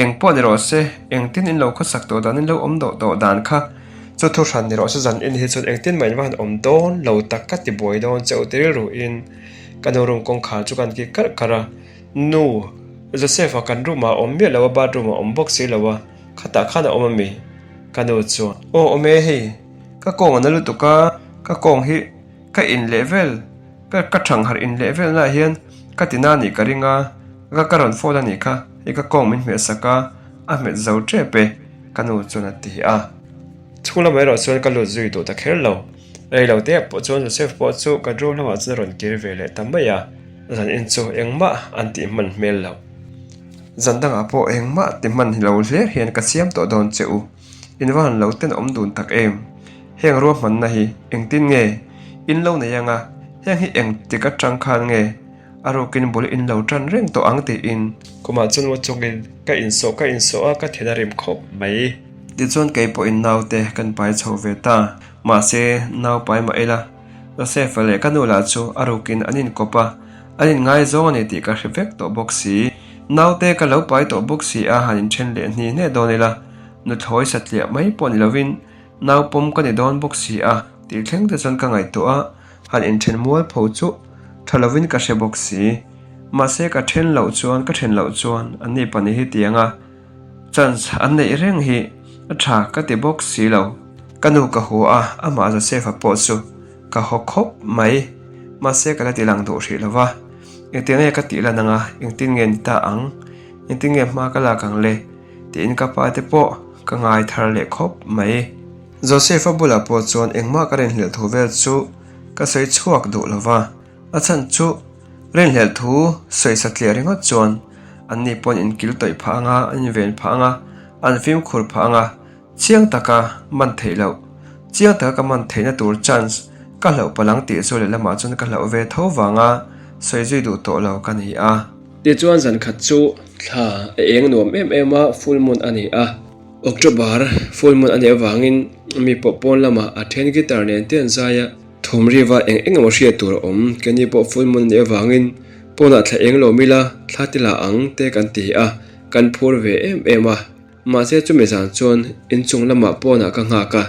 Eng pawh ni rawh se, engtin in lo khawsak tawh dan in lo awm dawh tawh dan kha chu thu hran ni rawh se zan in hi chuan engtin mah in va han awm dawn lo tak ka ti buai dawn che u ti rilru in ka nu room kawngkhar chu kan kik karh karh a, Nu, Joseph-a kan room ah a awm miah lo a bathroom ah a awm bawk si lo a, khatah khan a awm a mi? Ka nu chuan, Aw awm e hei, ka kawng a na lutuk a, ka kawng hi ka in leh vel Ka ka thang harh in leh vel naah hian ka ti na nih ka ring a, ka ka rawn phone a nih kha, hei ka kawng min hmeh sak a, a hmet zo tep e, ka nu chuan a ti a. Chhung lamah erawh chuan ka lut zui duh ta kher lo. Rei lo te pawh chuan Joseph pawh chu ka room lamah chuan a rawn kir ve leh ta mai a, zan in chu engmah an tih hman hmel lo. Zan dangah pawh engmah ti hman lo hler hian ka siam tawh dawn che u. In va han lo ten awm dun tak em? Heng ruahmanna hi engtin nge in lo nei anga, heng hi engtik atang khan nge a rukin bul in lo tan reng tawh ang tiin. Khumah chuan ngaw chungin ka insawh ka insawh a, ka thin a rim khawp mai. Tichuan kei pawhin naute kan pai chho ve ta. Mahse, nau pai mah ila, Josefa leh ka nu lah chu a rukin an inkawp a, an inngaizawng a ni tih ka hre vek tawh bawk si. Naute ka lo pai tawh bawk si a, han inthen leh hni hne dawn ila. Nuthlawi satliah mai pawh ni lovin nau pawm ka ni dawn bawk si a tih thleng te chuan ka ngaihtuah a, han inthen mual pho chu tha lovin ka hre bawk si. Mahse ka then loh chuan ka then loh chuan anni pahnih hi tianga chance an neih reng hi a tha ka ti bawk si lo. Ka nu ka hua a, amah Joseph-a pawh chu ka haw khawp mai. Mahse ka la ti lang duh hrih lo va, engtiang nge ka tih lan anga engtin nge ni ta ang, engtin nge hma ka lak ang le tiin ka pa te pawh ka ngai thar leh khawp mai. Joseph-a bulah pawh chuan engmah ka rinhlelh thu vel chu ka sawi chhuak duh lo va, a chhan chu rinhlelh thu sawi satliah ringawt chuan anni pawn inkil tawih phah anga, an inven phah anga, an fimkhur phah anga, chiang taka man theih loh, chiang taka ka man theihna tur chance ka hlauh palh ang tih chu lehlamah chuan ka hlauh ve tho vanga sawi zui duh tawh lo ka ni a. Tichuan zan khat chu thla a eng nuam em em a, full moon a ni a. October full moon a nih avangin mi pawh pawn lamah a then guitar nen te an zai a, thawm riva eng eng emaw hriat tur a awm. Keini pawh full moon a nih avangin pawnah thla eng lo mila thla ti la ang te kan ti a, kan phur ve em em a. Mahse chumi zan chuan inchung lamah pawnah ka nghak a,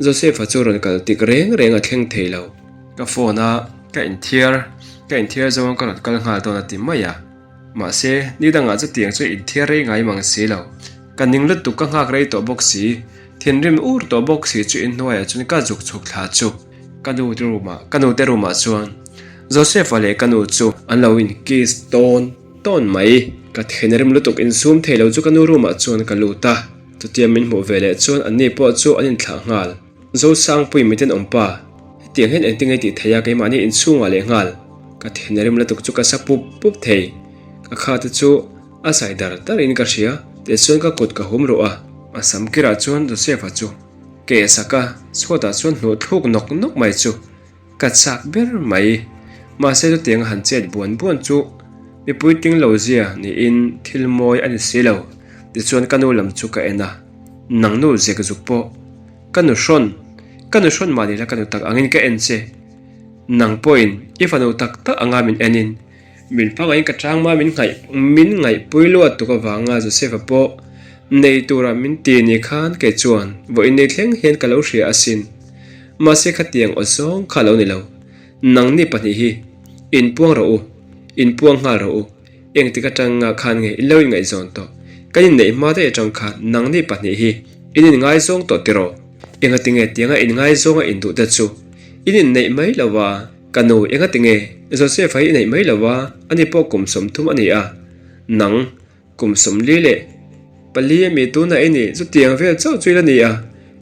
Joseph-a chu rawn kal tik reng reng a thleng thei lo. Ka phone a ka inthiar ka inthiar zawng ka rawn kal nghal dawn a ti mai a. Mahse, ni dangah chutiang chu inthiar rei ngai mang si lo. Ka ning lutuk ka nghak rei tawh bawk si, thinrim ur tawh bawk si chu inhnuaiah chuan ka zuk chhuk thla chu. Ka nu te room ah, ka nu te room ah chuan Joseph-a leh ka nu chu an lo in kiss tawn tawn mai. Ka thinrim lutuk insum thei lo chu ka nu room ah chuan ka lut a, chutia min hmuh ve leh chuan anni pawh chu an inthlah nghal. Zosangpui miten awm pa, hetiang hian engtin nge tih theih a keimahni inchhungah leh nghal ka thinrim lutuk chu ka sa pup pup thei. Ka kha te chu a zai dar dar in ka hria, tichuan ka kut ka hum ruh a. A sam kirah chuan Joseph-a chu ke sak a, chhuatah chuan hnuh thluk nawk nawk mai chu ka chak ber mai. Mahse chutiang a han chet buan buan chu mipui ting lo zia niin thil mawi a ni si lo. Tichuan ka nu lam chu ka en a, nang nu zek zuk pawh. Ka nu hrawn, ka nu hrawn mah nila ka nu tak angin ka en che. Nang pawhin i fanu tak tak anga min enin, min hmangaihin ka tangma min ngaih min ngaihpui luat tuk avanga Joseph-a pawh nei tura min ti ni khan kei chuan vawiin nei thleng hian ka lo hria asin. Mahse khatiang aw zawng kha lo ni lo. Nangni pahnih hi inpuang rawh u, inpuang nghal rawh u. Engtik atanga khan nge in lo inngaihzawn tawh? Kan inneih hma daih atang khan nangni pahnih hi in inngaizawng tawh tiraw? Engatinge tianga inngaizawng a induh te chu in inneih mai lo a? Ka nu, engatinge Joseph-a hi i neih mai lo a? Ani pawh kum 30 a ni a, nang Kum 40 leh pali a mi tunah i nih chutiang vel chauh chu i la ni a,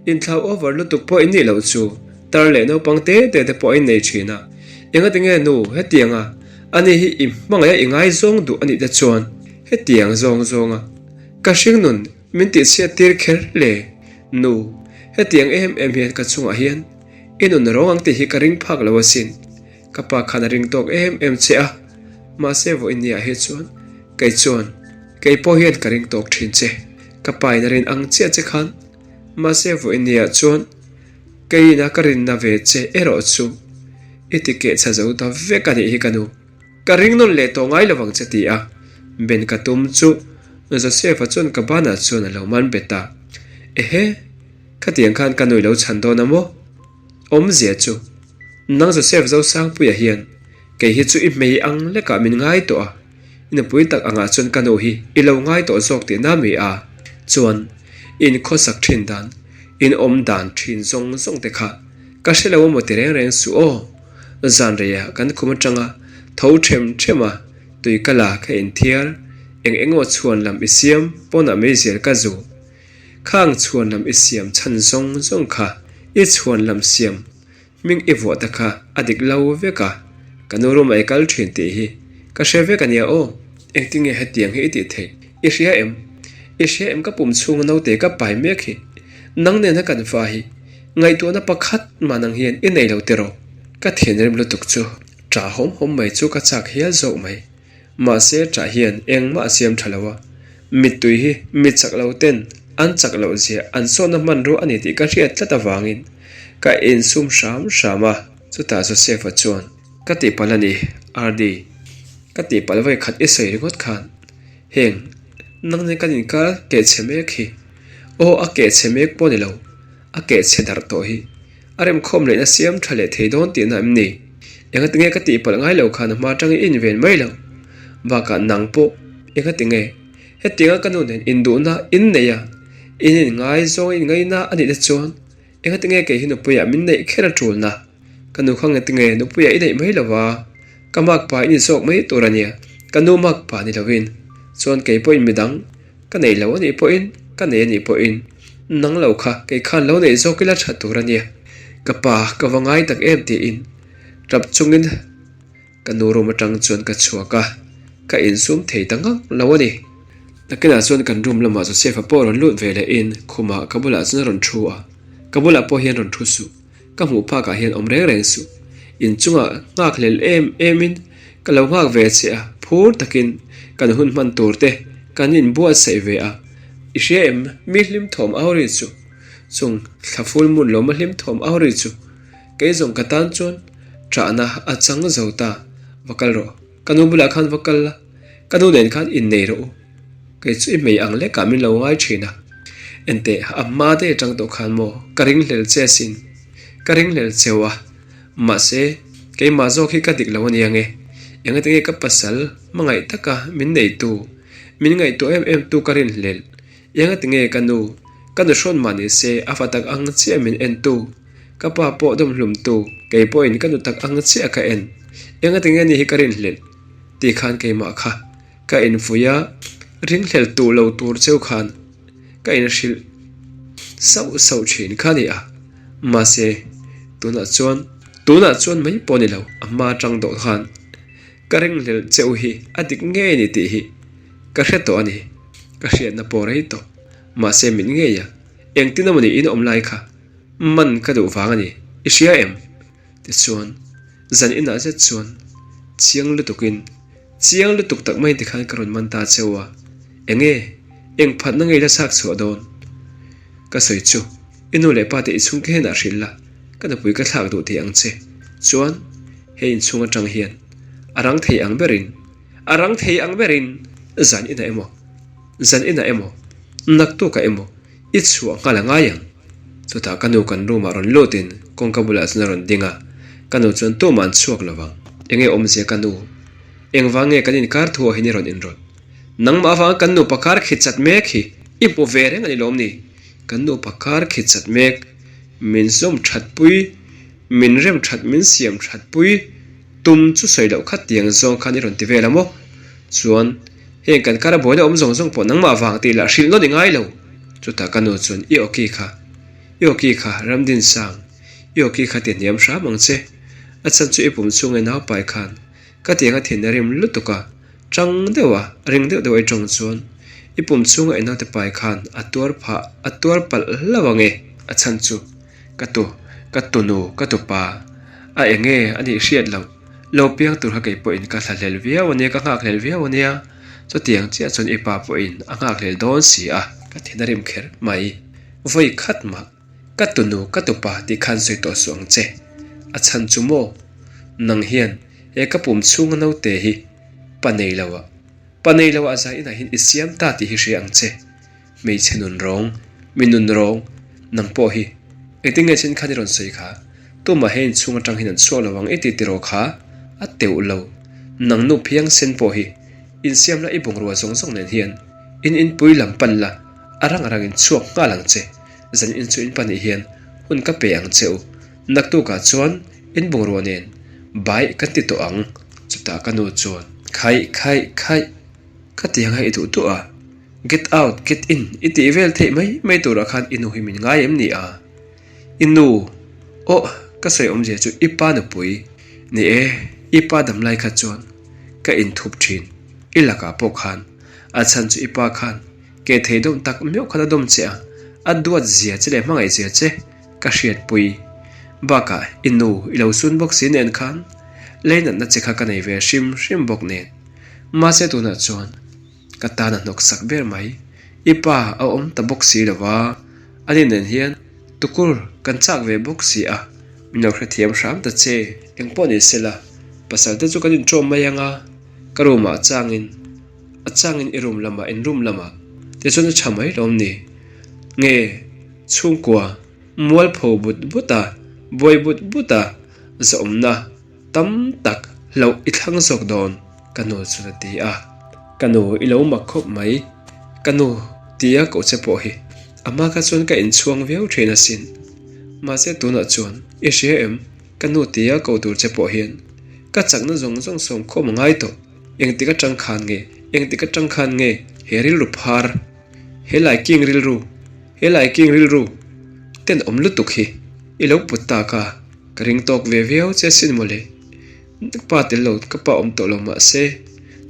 inthlau over lutuk pawh i nih loh chu tar leh naupang te te te pawh a innei thin a. Engatinge nu hetianga ani hi i hmangaih a i ngaizawng duh a nih te chuan hetiang zawng zawnga ka hringnun min tihchhiat tir kher le? Nu, hetiang em em hian ka chungah hian i nun rawng ang tih hi ka ring phak lo asin. Ka pa khan a ring tawk em em che a, mahse vawiin ni ah hi chuan kei chuan kei pawh hian ka ring tawk thin che, ka pa in a rin ang chiah che khan, mahse vawiin ni ah chuan kei ina ka rinna ve che erawh chu i ti keh chha zo ta vek a nih hi ka nu, ka ring nawn leh tawh ngai lovang che ti a ben ka tum chu Joseph-a chuan ka banah chuan a lo man bet a, ehe khatiang khan ka nu i lo chhan dawn a maw? Awmzia chu, nang Joseph Zosangpuia hian kei hi chu i hmei ang lekah min ngai tawh a, i nupui tak angah chuan ka nu hi i lo ngai tawh zawk tihna mi a? Chuan, in khawsak thin dan, in awm dan thin zawng zawng te kha ka hre lo amaw ti reng reng suh aw. Zan reiah kan khum atanga tho them them a, tui ka la ka inthiar, eng eng emaw chhuan lam i siam pawnah meizial ka zu. Khang chhuan lam i siam chhan zawng zawng kha i chhuan lam siam hming i vuah ta kha a dik lo vek a, ka nu room ah i kal thin tih hi ka hre vek a nia aw. Engtinge hetiang hi i tih theih? I hria em? I hria em ka pum chhunga naute ka pai mek hi? Nang nena kan fa hi ngaihtuahna pakhat mah nang hian i nei lo tiraw? Ka thinrim lutuk chu ṭah hawm hawm mai chu ka chak hial zawk mai. Mahse ṭah hian engmah a siam ṭha lo a, mittui hi mi chak lo ten an chak loh zia an sawhna hmanrua a ni tih ka hriat tlat avangin ka insum hram hram a, chutah Joseph-a chuan, Ka tihpalh a ni, RD, ka tihpalh vawi khat i sawi ringawt khan heng nang nen kan inkar kehchhe mek hi, aw a kehchhe mek pawh ni lo, a kehchhe darh tawh hi. A remkhawm lehna siam tha leh thei dawn tihna em ni? Engatinge ka tihpalh ngai lo khan a hma atangin i inven mai lo. Bakah nang pawh engati nge hetianga ka nu nen induhna in nei a, in inngaizawng in ngaina a nih te chuan engati nge kei hi nupuiah min neih kher a tulna? Ka nu kha ngati nge nupuiah i neih mai lo va, ka makpa i ni zawk mai tur a nia, ka nu makpa ni lovin chuan kei pawhin midang ka nei lo a nih pawhin ka nei a nih pawhin nang lo kha kei khan lo neih zawk ila tha tur a nia, ka pa ka va ngai tak em tiin tap chungin Ka nu room atang chuan ka chhuak a, ka insum thei ta ngang lo a ni. Nakinah chuan kan room lamah Joseph-a pawh rawn lut ve leh in khumah ka bulah chuan a rawn thu a, ka bulah pawh hian rawn thu suh, ka hmuh phakah hian awm reng reng suh. Inchungah nghak hlel em em in ka lo nghak ve che a, phur takin kan hun hman tur te kan inbuatsaih ve a, i hria em mi hlim thawm au ri chu, chung thla full moon lo ma hlim thawm au ri chu. Kei zawng ka tan chuan ṭahna a chang zo ta, va kal rawh, ka nu bulah khan va kal la, ka nu nen khan innei rawh u, kei chu i hmei ang lekah min lo ngai ṭhin a, enteh a hma te aṭang tawh khan maw ka ringhlel che asin, ka ringhlel cheu a, mahse keimah zawk hi ka dik lo a nia nge, engatinge ka pasal hmangaih taka min neitu, min ngaihtuah em em tu ka rinhlel, engatinge ka nu, ka nu hrawn mah ni se a fa tak ang chiah min entu. Ka pa pawh dawm hlum tu, kei pawhin ka nu tak ang chiah ka en. Engati nge ni hi ka rinhlelh? Ti khan keimah kha ka infuih a, ringhlel tuh lo tur cheu khan ka inhrilh sauh sauh thin kha ni a. Mahse, tunah chuan, tunah chuan mai pawh ni lo, a hma atang dawh khan ka ringhlelh cheu hi a dik ngei ni tih hi ka hre tawh a ni. Ka hriatna pawh rei tawh. Mahse, mit ngei a, engtin emaw ni in awm lai kha Man ka duh vang a ni, i hria em? Tichuan, zan inah zet chuan chiang lutukin, chiang lutuk tak mai tikhan ka rawn man ta cheu a, enge, eng phatna ngei la chhak chhuah dawn? Ka sawi chu, i nu leh pa te i chhungte hnenah hrilh la, ka nupui ka thlak duh thei ang che. Chuan, he inchhung atang hian a rang thei ang berin, a rang thei ang berin zan inah emaw, zan inah emaw, naktukah emaw, I chhuah nghal a ngai ang. Chutah ka nu kan room ah rawn lut in kawngka bulah chuan a rawn ding a, ka nu chuan tumah an chhuak lo vang. Enge awmzia ka nu? Engvang nge kan inkar thu ah hian i rawn inrawlh? Nangmah avanga kan nupa kar khi chat mek hi i hmu ve reng a ni lawm ni? Kan nupa kar khi chat mek, min zawm that pui, min rem that min siam that pui tum chu sawi loh kha tiang zawng khan i rawn ti vel a maw? Chuan. Heng kan kar a buaina awm zawng zawng pawh nangmah vang tih lah hrilh nawn i ngai lo. Chutah ka nu chuan i awki kha, i awki kha Ramdinsang, i awki kha ti hniam hram ang che. A chhan chu i pum chhunga i naupai khan ka tiang a thin a rim lutuk a, tang deuh a, ring deuh deuh a i tawng chuan i pum chhunga i naute pai khan a tuar phah, a tuar palh hlauh ang e. A chhan chu ka tu, ka tunu, ka tupa a enge a nih hriat loh. Lo piang tur kha kei pawhin ka thlahlel viau a nia, ka nghakhlel viau a nia, chutiang chiah chuan i pa pawhin a nghakhlel dawn si a, ka thin a rim kher mai. Vawi khat mah, ka tunu, ka tupa tih khan sawi tawh suh ang che. A chhan chu maw? Nang hian he ka pum chhunga naute hi pa nei lo ah, pa nei lo ah zai inah hian i siam ta tih hi hria ang che. Hmeichhe nun rawng, mi nun rawng, nang pawh hi engtin nge chin khan i rawn sawi kha? Tumah he inchhung atang hian an chhuak lo ang i ti tiraw kha? A teuh lo. Nang nu phiang sen pawh hi insiam la i bungrua zawng zawng nen hian in inpui lam pan la, a rang rang in chhuak nghal ang che. Zan in chu in pahnih hian hun ka pe ang che u. Naktukah chuan in bungrua nen bai kan ti tawh ang. Chutah ka nu chuan khaih khaih khaih ka ti ang a i duh duh a. Get out, get in i tih vel theih mai mai turah khan i nu hi min ngai em ni a? I nu, Awh, ka sawi awmzia chu i pa nupui. Ni e, i pa damlai kha chuan ka inthup thin, i lakah pawh khan. A chhan chu i pa khan ke thei dawm tak meuh khan a dawm che a, a duat zia che leh hmangaih zia che ka hriatpui. Bakah i nu i lo sun bawk si nen khan leinatna che kha ka nei ve hrim hrim bawk nen. Mahse tunah chuan. Ka tan a hnawk sak ber mai. I pa a awm ta bawk si lo va, ani nen hian tukur kan chak ve bawk si a, min lo hrethiam hram ta che. Engpawh ni se la, pasal te chu kan inṭawm mai ang a, ka room ah a changin, a changin i room lamah, in room lamah tichuan a ṭha mai lawm ni? Nge chhungkua mualpho but but a, buai but but a, zawmna tam tak hlauh i thlang zawk dawn. Ka nu chuan a ti a. Ka nu i lo mak khawp mai. Ka nu tia koh che pawh hi a hma kha chuan ka inchhuang viau thin asin. Mahse tunah chuan i hria em? Ka nu tia koh tur che pawh hian ka chakna zawng zawng sawm khawm a ngai tawh. Engtik atang khan nge? Engtik atang khan nge he rilru phar? He lai king rilru, he lai king rilru tenawm lutuk hi i lo put tak a, ka ring tawk ve viau che asin mawle. Ka pa tel lo, ka pa awm tawh lo mahse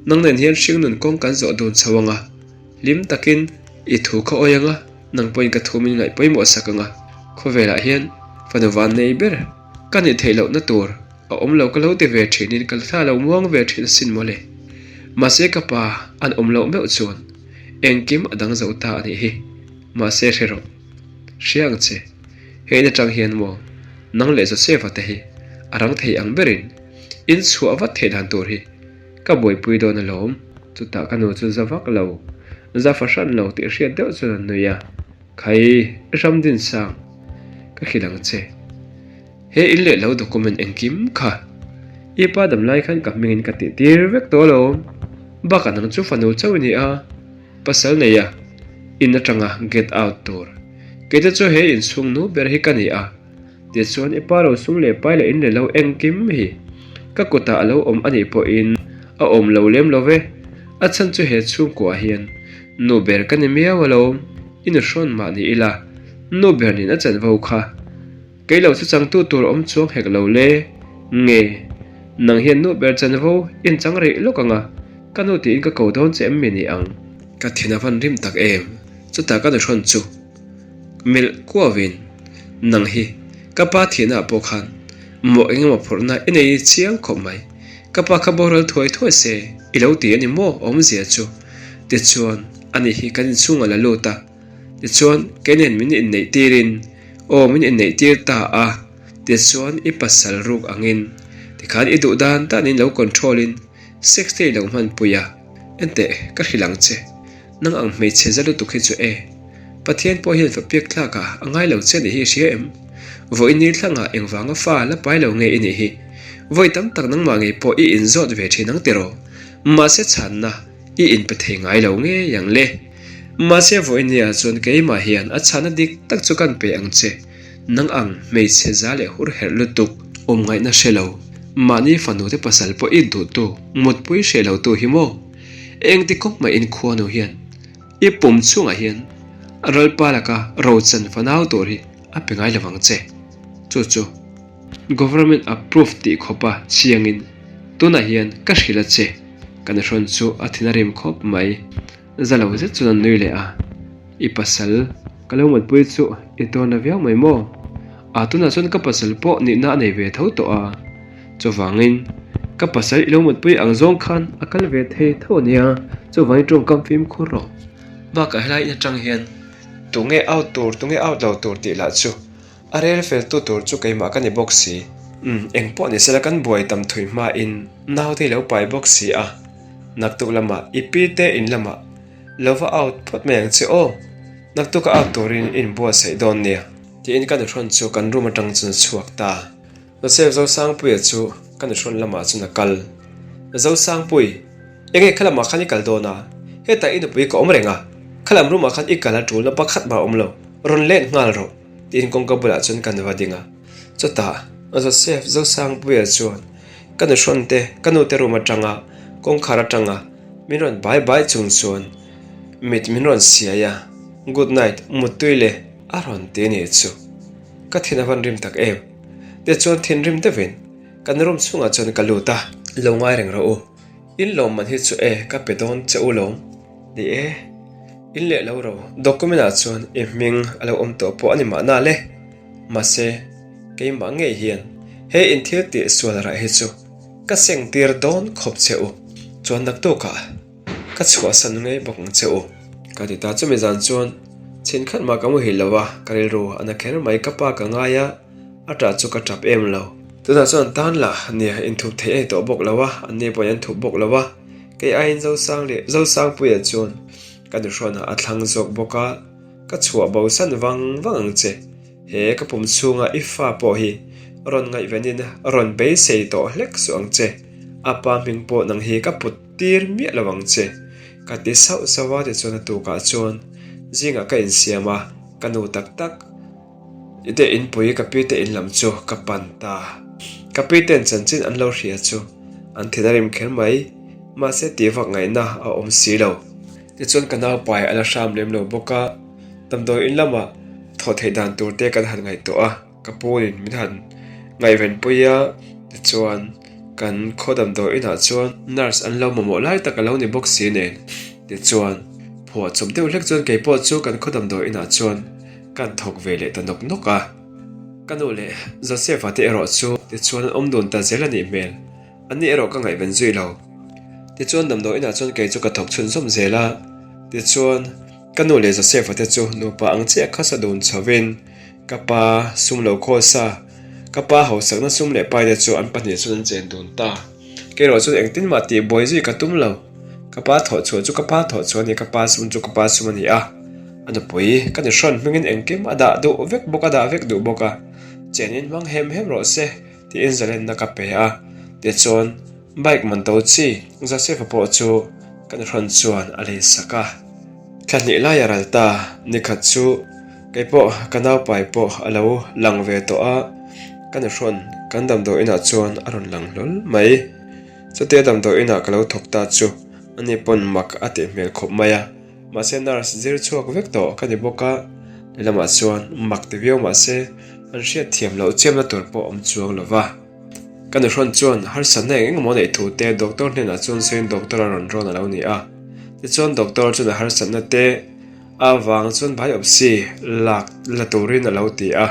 nang nen hian hringnun kawng kan zawh dun chho ang a, hlim takin i thu kha awi ang a, nang pawhin ka thu min ngaih pawimawh sak ang a, khawvelah hian fanu van nei ber ka nih theih lohna tur a awm lo ka lo ti ve thinin ka thla lo muang ve thin asin mawle. Mahse ka pa an awm loh meuh chuan engkim a dang zo ta a nih hi. Mahse hre rawh. Hria ang che. Hei in atang hian maw nang leh Joseph-a te hi a rang thei ang berin in chhuah vat theih dan tur hi ka buaipui dawn alawm. Chutah ka nu chu za vak lo, za fahran lo tih hriat deuh chuan a nui a, Khai, Ramdinsang, ka hrilh ang che. He in leh lo document engkim kha i pa dam lai khan ka hmingin ka tih tir vek tawh alawm. Bakah nang chu fanu chauh i ni a. Pasal nei a, in atanga get out tur. Keite chu he inchhung nu ber hi ka ni a, tichuan i pa ro sum leh pai leh in leh lo engkim hi ka kutah a lo awm a nih pawhin a awm lo lem lo ve. A chhan chu he chhungkuah hian nu ber ka ni miau alawm, i nu hrawn mah ni ila nu ber nin a chanvo kha. Kei lo chu changtu tur awm chuang hek lo le. Nge, nang hian nu ber chanvo in chang rih lawk ang a, ka nu tiin ka ko dawn che em mi ni ang? Ka thin a van rim tak em? Chutah ka nuhrawn chu melh kuauin, Nang hi ka pa thihna ah pawh khan mawh eng emaw phurhna i nei chiang khawp mai. Ka pa kha boral thuai thuai se i lo ti a ni maw awmzia chu? Tichuan, ani hi kan inchhungah la lut a. Tichuan, kei nen min inneih tirin, aw min inneih tir ta a, tichuan i pasal ruk angin, tikhan i duh dan danin lo control in sex te i lo hmanpui a, enteh ka hrilh ang che, nang ang hmeichhe za lutuk hi chu e, Pathian pawh hian fapiak tlak ah a ngai lo che nih hi i hria em? Vawiin ni thlangah engvanga fa la pai lo nge i nih hi? Vawi tam tak nangmah ngei pawh i inzawt ve thin ang tiraw? Mahse chhanna i inpe thei ngai lo ngei ang le. Mahse vawinia chuan keimah hian a chhana dik tak chu kan pe ang che. Nang ang hmeichhe za leh hur herh lutuk awm ngaihna hre lo, mahni fanu te pasal pawh i duhtu, mutpui hreh lo tu hi maw? Engti kawng mah in khuanu hian i pum chhungah hian ralpa laka rochan fanau tur hi a pe ngai lovang che. Chu chu Government approved tih khawpa chiangin tunah hian ka hrilh a che. Ka nahrawn chu a thin a rim khawp mai. Za lo zet chuan an nui leh a, I pasal, ka lo mutpui chu i tawn a viau mai maw? A tunah chuan ka pasal pawh nihna a nei ve tho tawh a, chuvangin ka pasal i lo mutpui ang zawng khan a kal ve thei tho a nia, chuvangin tawngkam fimkhur rawh. Bakah helai in atang hian tunge out tur tunge out lo tur tih lah chu a rel fel tu tur chu keimah ka ni bawk si. Umm engpawh ni sela kan buai tam thui hmain naute i lo pai bawk si a. Naktuk lamah i pi te in lamah lo va out phawt mai ang che aw, naktuk a out turin i inbuatsaih dawn nia. Tiin ka nuhrawn chu kan room atang chuan a chhuak ta. Joseph Zosangpuia chu ka nuhrawn lamah chuan a kal. Zosangpui, enge kha lamah khan i kal dawn a? Hetah i nupui ka awm reng a, khalam room ah khan i kal a tulna pakhat mah a awm lo, rawn let nghal rawh, tiin kawngka bulah chuan kan va ding a. Chutah Joseph Zosangpuia chuan Ka nuhrawn te, ka nu te room atanga kawngkhar atanga min rawn bai bai chung chuan mit min rawn siai a, Good night, muttui le a rawn ti nih chu. Ka thin a van rim tak em. Tichuan thinrim deuhin kan room chhungah chuan ka lut a. Lo ngai reng rawh u, in lawmman hi chu e ka pe dawn che u lawm. Ni e, in leh lo ro, document ah chuan i hming a lo awm tawh pawh a ni mahna le. Mahse, keimah ngei hian he inthil tih sual rah hi chu ka seng tir dawn khawp che u, chuan naktukah ka chhuahsan ngei bawk ang che u. Ka ti ta chumi zan chuan chhin khat mah ka muhil lo a, ka rilru a na kher mai, ka pa ka ngai a, a ṭah chu ka ṭap em lo. Tunah chuan tan lah nia inthup thei a ni tawh bawk lo a, anni pawhin an thup bawk lo a, kei aiin Zosang leh Zosangpuia chuan ka nuhrawnah a thlang zawk bawk a. Ka chhuah bo san vang vang ang che. He ka pum chhunga i fa pawh hi rawn ngaihvenin rawn beisei tawh hlek suh ang che. A pa hming pawh nang hi ka put tir miah lo ang che, ka ti sauh sauh a tichuan a tukah chuan zingah ka insiam a, ka nu tak tak i te inpui ka pi te in lam chu ka pan ta. Ka pi ten chanchin an lo hria chu an thin a rim kher mai, mahse tih vak ngaihna a awm si lo. Tichuan ka naupai a la hram lem lo bawk a, damdawi in lamah thawh theih dan tur te kan han ngaihtuah a. Ka punin min han ngaihven pui a, tichuan kan khaw damdawi inah chuan nurse an lo mamawh lai tak a lo ni bawk si nen. Tichuan phuah chawp deuh hlek chuan kei pawh chu kan khaw damdawi inah chuan kan thawk ve leh ta nawk nawk a. Ka nu leh Joseph-a te erawh chu tichuan an awm dun ta zel a nih hmel. Anni erawh ka ngaihven zui lo. Tichuan damdawi inah chuan kei chu ka thawk chhunzawm zel a, tichuan ka nu leh Joseph-a te chu nupa ang chiah khasa dun chhovin, Ka pa sum lo khawl sa, ka pa hausakna sum leh pai te chu an pahnih chuan an chen dun ta. Kei erawh chuan engtin mah tih buai zui ka tum lo. Ka pa thawh chhuah chu ka pa thawh chhuah a ni, ka pa sum chu ka pa sum a ni a. A nupui ka ni hrawn hmingin engkim a dah duh vek bawk a dah vek duh bawk a. Chenin hmang hem hem rawh se tiin zalenna ka pe a. Tichuan bike man to chi Joseph-a pawh chu ka ni hrawn chuan a lei sak a. Thla hnih lai a ral ta, nikhat chu kei pawh ka naupai pawh a lo lang ve tawh a, ka nuhrawn kan damdawi inah chuan a rawn lang hlawl mai. Chutia damdawi inah ka lo thawk ta chu ani pawn mak a tih hmel khawp mai a, mahse nurse zir chhuak vek tawh ka ni bawk a, lehlamah chuan mak ti viau mahse an hriat thiam loh chiamna tur pawh awm chuang lo va. Ka nuhrawn chuan harsatna eng eng emaw neih thu te doctor hnenah chuan sawiin doctor a rawn rawn a lo ni a. Tichuan doctor chuan a harsatna te avang chuan biopsy lak la turin a lo ti a.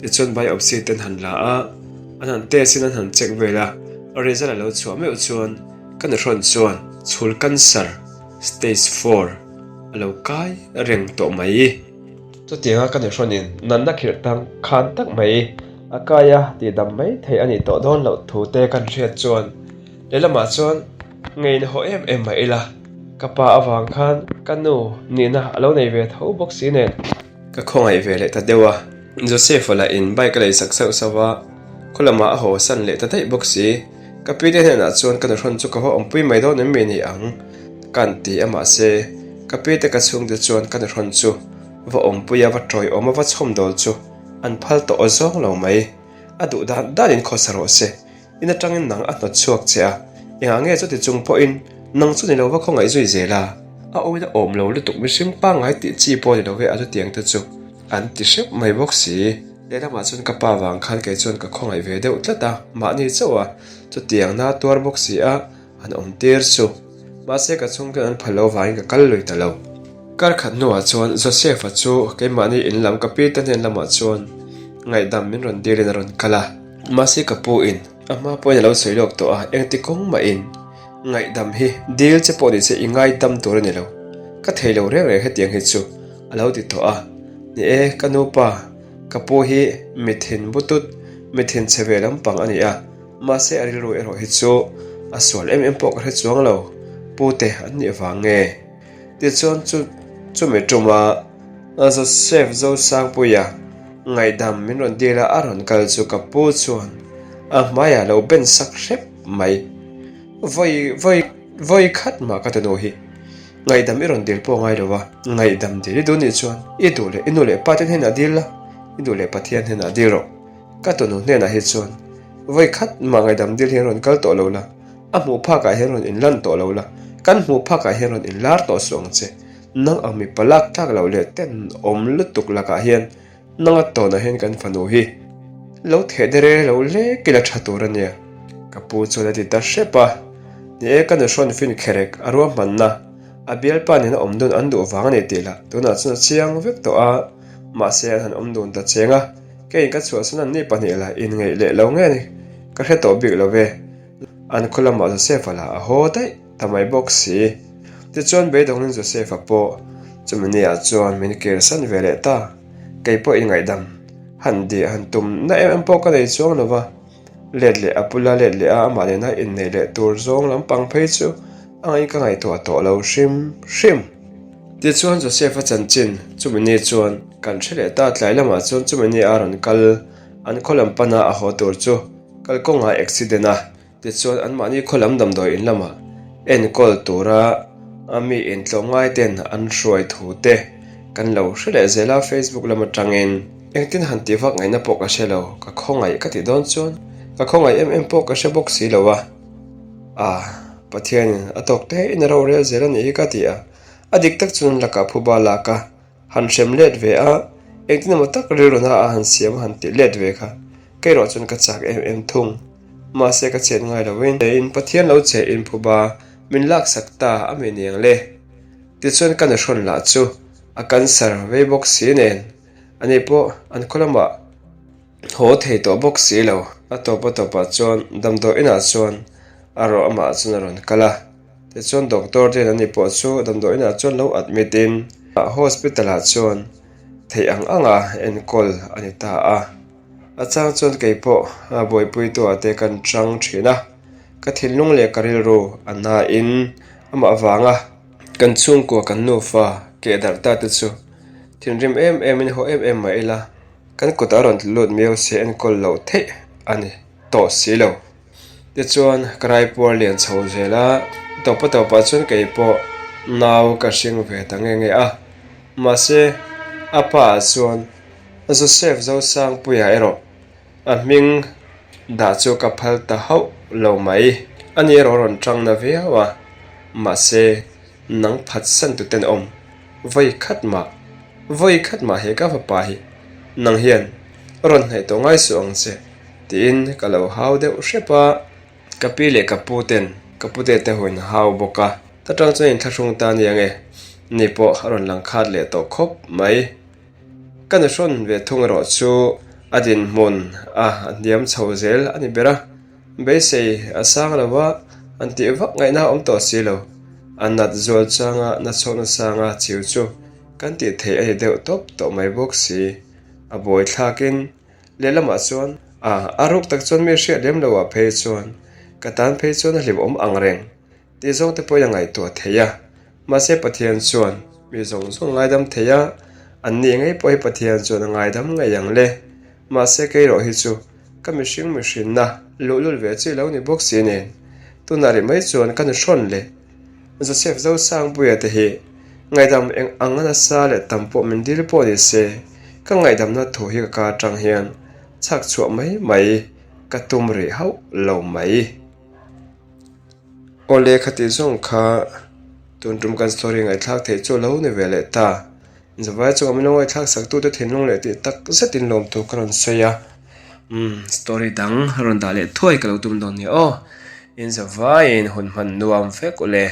Tichuan biopsy te an han la a, an han test in an han check vel a, a result a lo chhuah meuh chuan ka nuhrawn chuan chhul cancer stage four a lo kai reng tawh mai. Chutianga ka nuhrawnin natna khirh tang khan tak mai a kai a tih dam mai theih a nih tawh dawn loh thu te kan hriat chuan lehlamah chuan ngei haw em em mah ila ka pa avang khan ka nu nihna a lo nei ve tho bawk si nen. Ka khawngaih ve leh ta deuh a, Joseph-a lah in bike a lei sak sauh sauh a, khaw lamah a haw san leh ta daih bawk si. Ka pi te hnenah chuan ka nuhrawn chu ka va awmpui mai dawn em mi ni ang? Ka an ti a mahse ka pi te ka chhungte chuan ka nuhrawn chu va awmpui a va tawiawm a va chhawmdawl chu an phal tawh aw zawng lo mai. A duh dan danin khawsa rawh se. In atangin nang a hnawt chhuak che a, engah nge chuti chung pawhin nang chu ni lo va khawngaih zui zel a, a awin a awm lo lutuk mihring pangngai tih chi pawh ni lo ve a chutiang te chu an ti hrep mai bawk si. Lehlamah chuan ka pa vang khan kei chuan ka khawngaih ve deuh tlat a, mahni chauh a, chutiang na tuar bawk si a, an awm tir chu. Mahse ka chhungten an phal lo vangin ka kal lui ta lo. Kar khat hnuah chuan Joseph-a chu keimahni in lam ka pi te hnen lamah chuan ngaihdam min rawn dilin a rawn kal a. Mahse ka pu in a hma pawhin a lo sawi lawk tawh a, engti kawng mahin ngaihdam hi dil che pawh ni se i ngaidam tur a ni lo. Ka thei lo reng reng hetiang hi chu a lo ti tawh a. Ni e, ka nupa, ka pu hi mithin butut, mithin chhe ve lampang a ni a. Mahse a rilru erawh hi chu a sual em em pawh ka hre chuang lo, pute an nih vang nge? Tichuan chu chumi tuma Joseph Zosangpuia ngaihdam min rawn dil a, a rawn kal chu ka pu chuan a hmaiah lo ben sak hrep mai. Vawi vawi vawi khat mah ka tunu hi ngaihdam i rawn dil pawh ngai lo a, ngaihdam dil i duh nih chuan i duh leh i nu leh pa te hnenah dil la, i duh leh Pathian hnenah dil rawh. Ka tunu hnenah hi chuan vawi khat mah ngaihdam dil hian rawn kal tawh lo la, a hmuh phakah hian rawn inlan tawh lo la, kan hmuh phakah hian rawn inlar tawh suh ang che. Nang ang mipa lak tlak loh leh ten awm lutuk lakah hian nanga tawnah hian kan fanu hi lo theh dere lo lek ila tha tur a nia. Ka pu chuan a ti ta hrep a, Ni e, ka nuhrawn fin kherek a ruahmanna a bialpa nena awm dun an duh vang a ni tih lah tunah chuan a chiang vek tawh a, mahse an han awm dun ta cheng a. Keiin ka chhuahsan an ni pahnih lah inngeih leh lo nge ni ka hre tawh bik lo ve. An khaw lamah Joseph-a lah a haw daih ta mai bawk si. Tichuan beidawngin Joseph-a pawh chumi niah chuan min kirsan ve leh ta. Kei pawh inngaihdam han dih han tum na em em pawh ka nei chuang lo va. Let leh a bula let leh a amah nena inneih leh tur zawng lampang phei chu a ngaih ka ngaihtuah tawh lo hrim hrim. Tichuan Joseph-a chanchin chumi ni chuan kan hre leh ta tlai lamah chuan chumi ni a rawn kal an khaw lam pana a haw tur chu kalkawngah accident a. Tichuan anmahni khaw lam damdawi in lamah enkawl tura a mi intlawmngai ten an hruai thu te kan lo hre leh zel a Facebook lam atangin. Engtin han tih vak ngaihna pawh ka hre lo, ka khawngaih ka tih dawn chuan ka khawngaih em em pawh ka hre bawk si lo a. Ah, Pathianin a tawk te in a rorel zel a nih hi ka ti a, a dik tak chuan lakah phuba lak a han hrem let ve a, engtin emaw tak rilru na a han siam a han tih let ve kha kei erawh chuan ka chak em em thung. Mahse ka chet ngai loin in Pathian lo che in phuba min laksak ta a mi niang le. Tichuan ka nuhrawn lah chu a cancer vei bawk si nen ani pawh an khaw lamah haw thei tawh bawk si lo. A tawp a tawpah chuan damdawi inah chuan a rawh amah chuan a rawn kal a. Tichuan doctor ten ani pawh chu damdawi inah chuan lo admit in hospital ah chuan theih ang anga enkawl a ni ta a. A chang chuan kei pawh buaipuitu ah te kan chang thin a, ka thinlung leh ka rilru a na in amah avanga kan chhungkua kan nufa keh darh ta te chu thinrim em em in haw em em mah ila kan kutah a rawn tlu lut miau se enkawl loh theih a ni tawh si lo. Tichuan ka raipuar lian chho zel a, tawpa tawpah chuan kei pawh nau ka hring ve ta nge nge a. Mahse, a pa ah chuan Joseph Zosangpuia erawh a hming dah chu ka phal ta hauh lo mai. Ani erawh a rawn tang na viau a, mahse nang phatsan tu tenawm vawi khat mah, vawi khat mah he ka fapa hi nang hian rawn hnaih tawh ngai suh ang che. Tiin ka lo hau deuh hrep a, ka pi leh ka pu ten ka pu te te huin hau bawk a, ta tang chuan inthlahrung ta nia nge ni pawh a rawn lang khat leh tawh khawp mai. Ka nuhrawn ve thung erawh chu a dinhmun a hniam chho zel a ni ber a, beisei a sang lo a, an tih vak ngaihna a awm tawh si lo, a nat zual changa nachhawkna sanga chiu chu kan tih theih a ni deuh tawp tawh mai bawk si, a buaithlakin Lehlamah chuan, a, a ruk tak chuan mi hriat lem lo ah phei chuan ka tan phei chuan a hlimawm ang reng tih zawng te pawhin a ngaihtuah thei a. Mahse Pathian chuan mi zawng zawng ngaidam thei a, an ni ngei pawh hi Pathian chuan a ngaidam ngei ang le. Mahse kei erawh hi chu ka mihring mihrinna luhlul ve chi lo ni bawk si nen tunah rih mai chuan ka nuhrawn leh Joseph Zosangpuia te hi ngaihdam eng ang a nasa leh tam pawh min dil pawh ni se, ka ngaihdamna thu hi ka ka atang hian chhak chhuah mai mai ka tum rih hauh lo mai. Awle khati zawng kha tun tum kan story ngaihthlak theih chu lo ni ve leh ta. Zavai chungah min lo ngaihthlak sak tute thinlung leh tih tak zetin lawmtu ka rawn sawi a. Umm story dang rawn dah leh thuai ka lo tum dawn nia aw. In zavaiin hun hman nuam vek ule.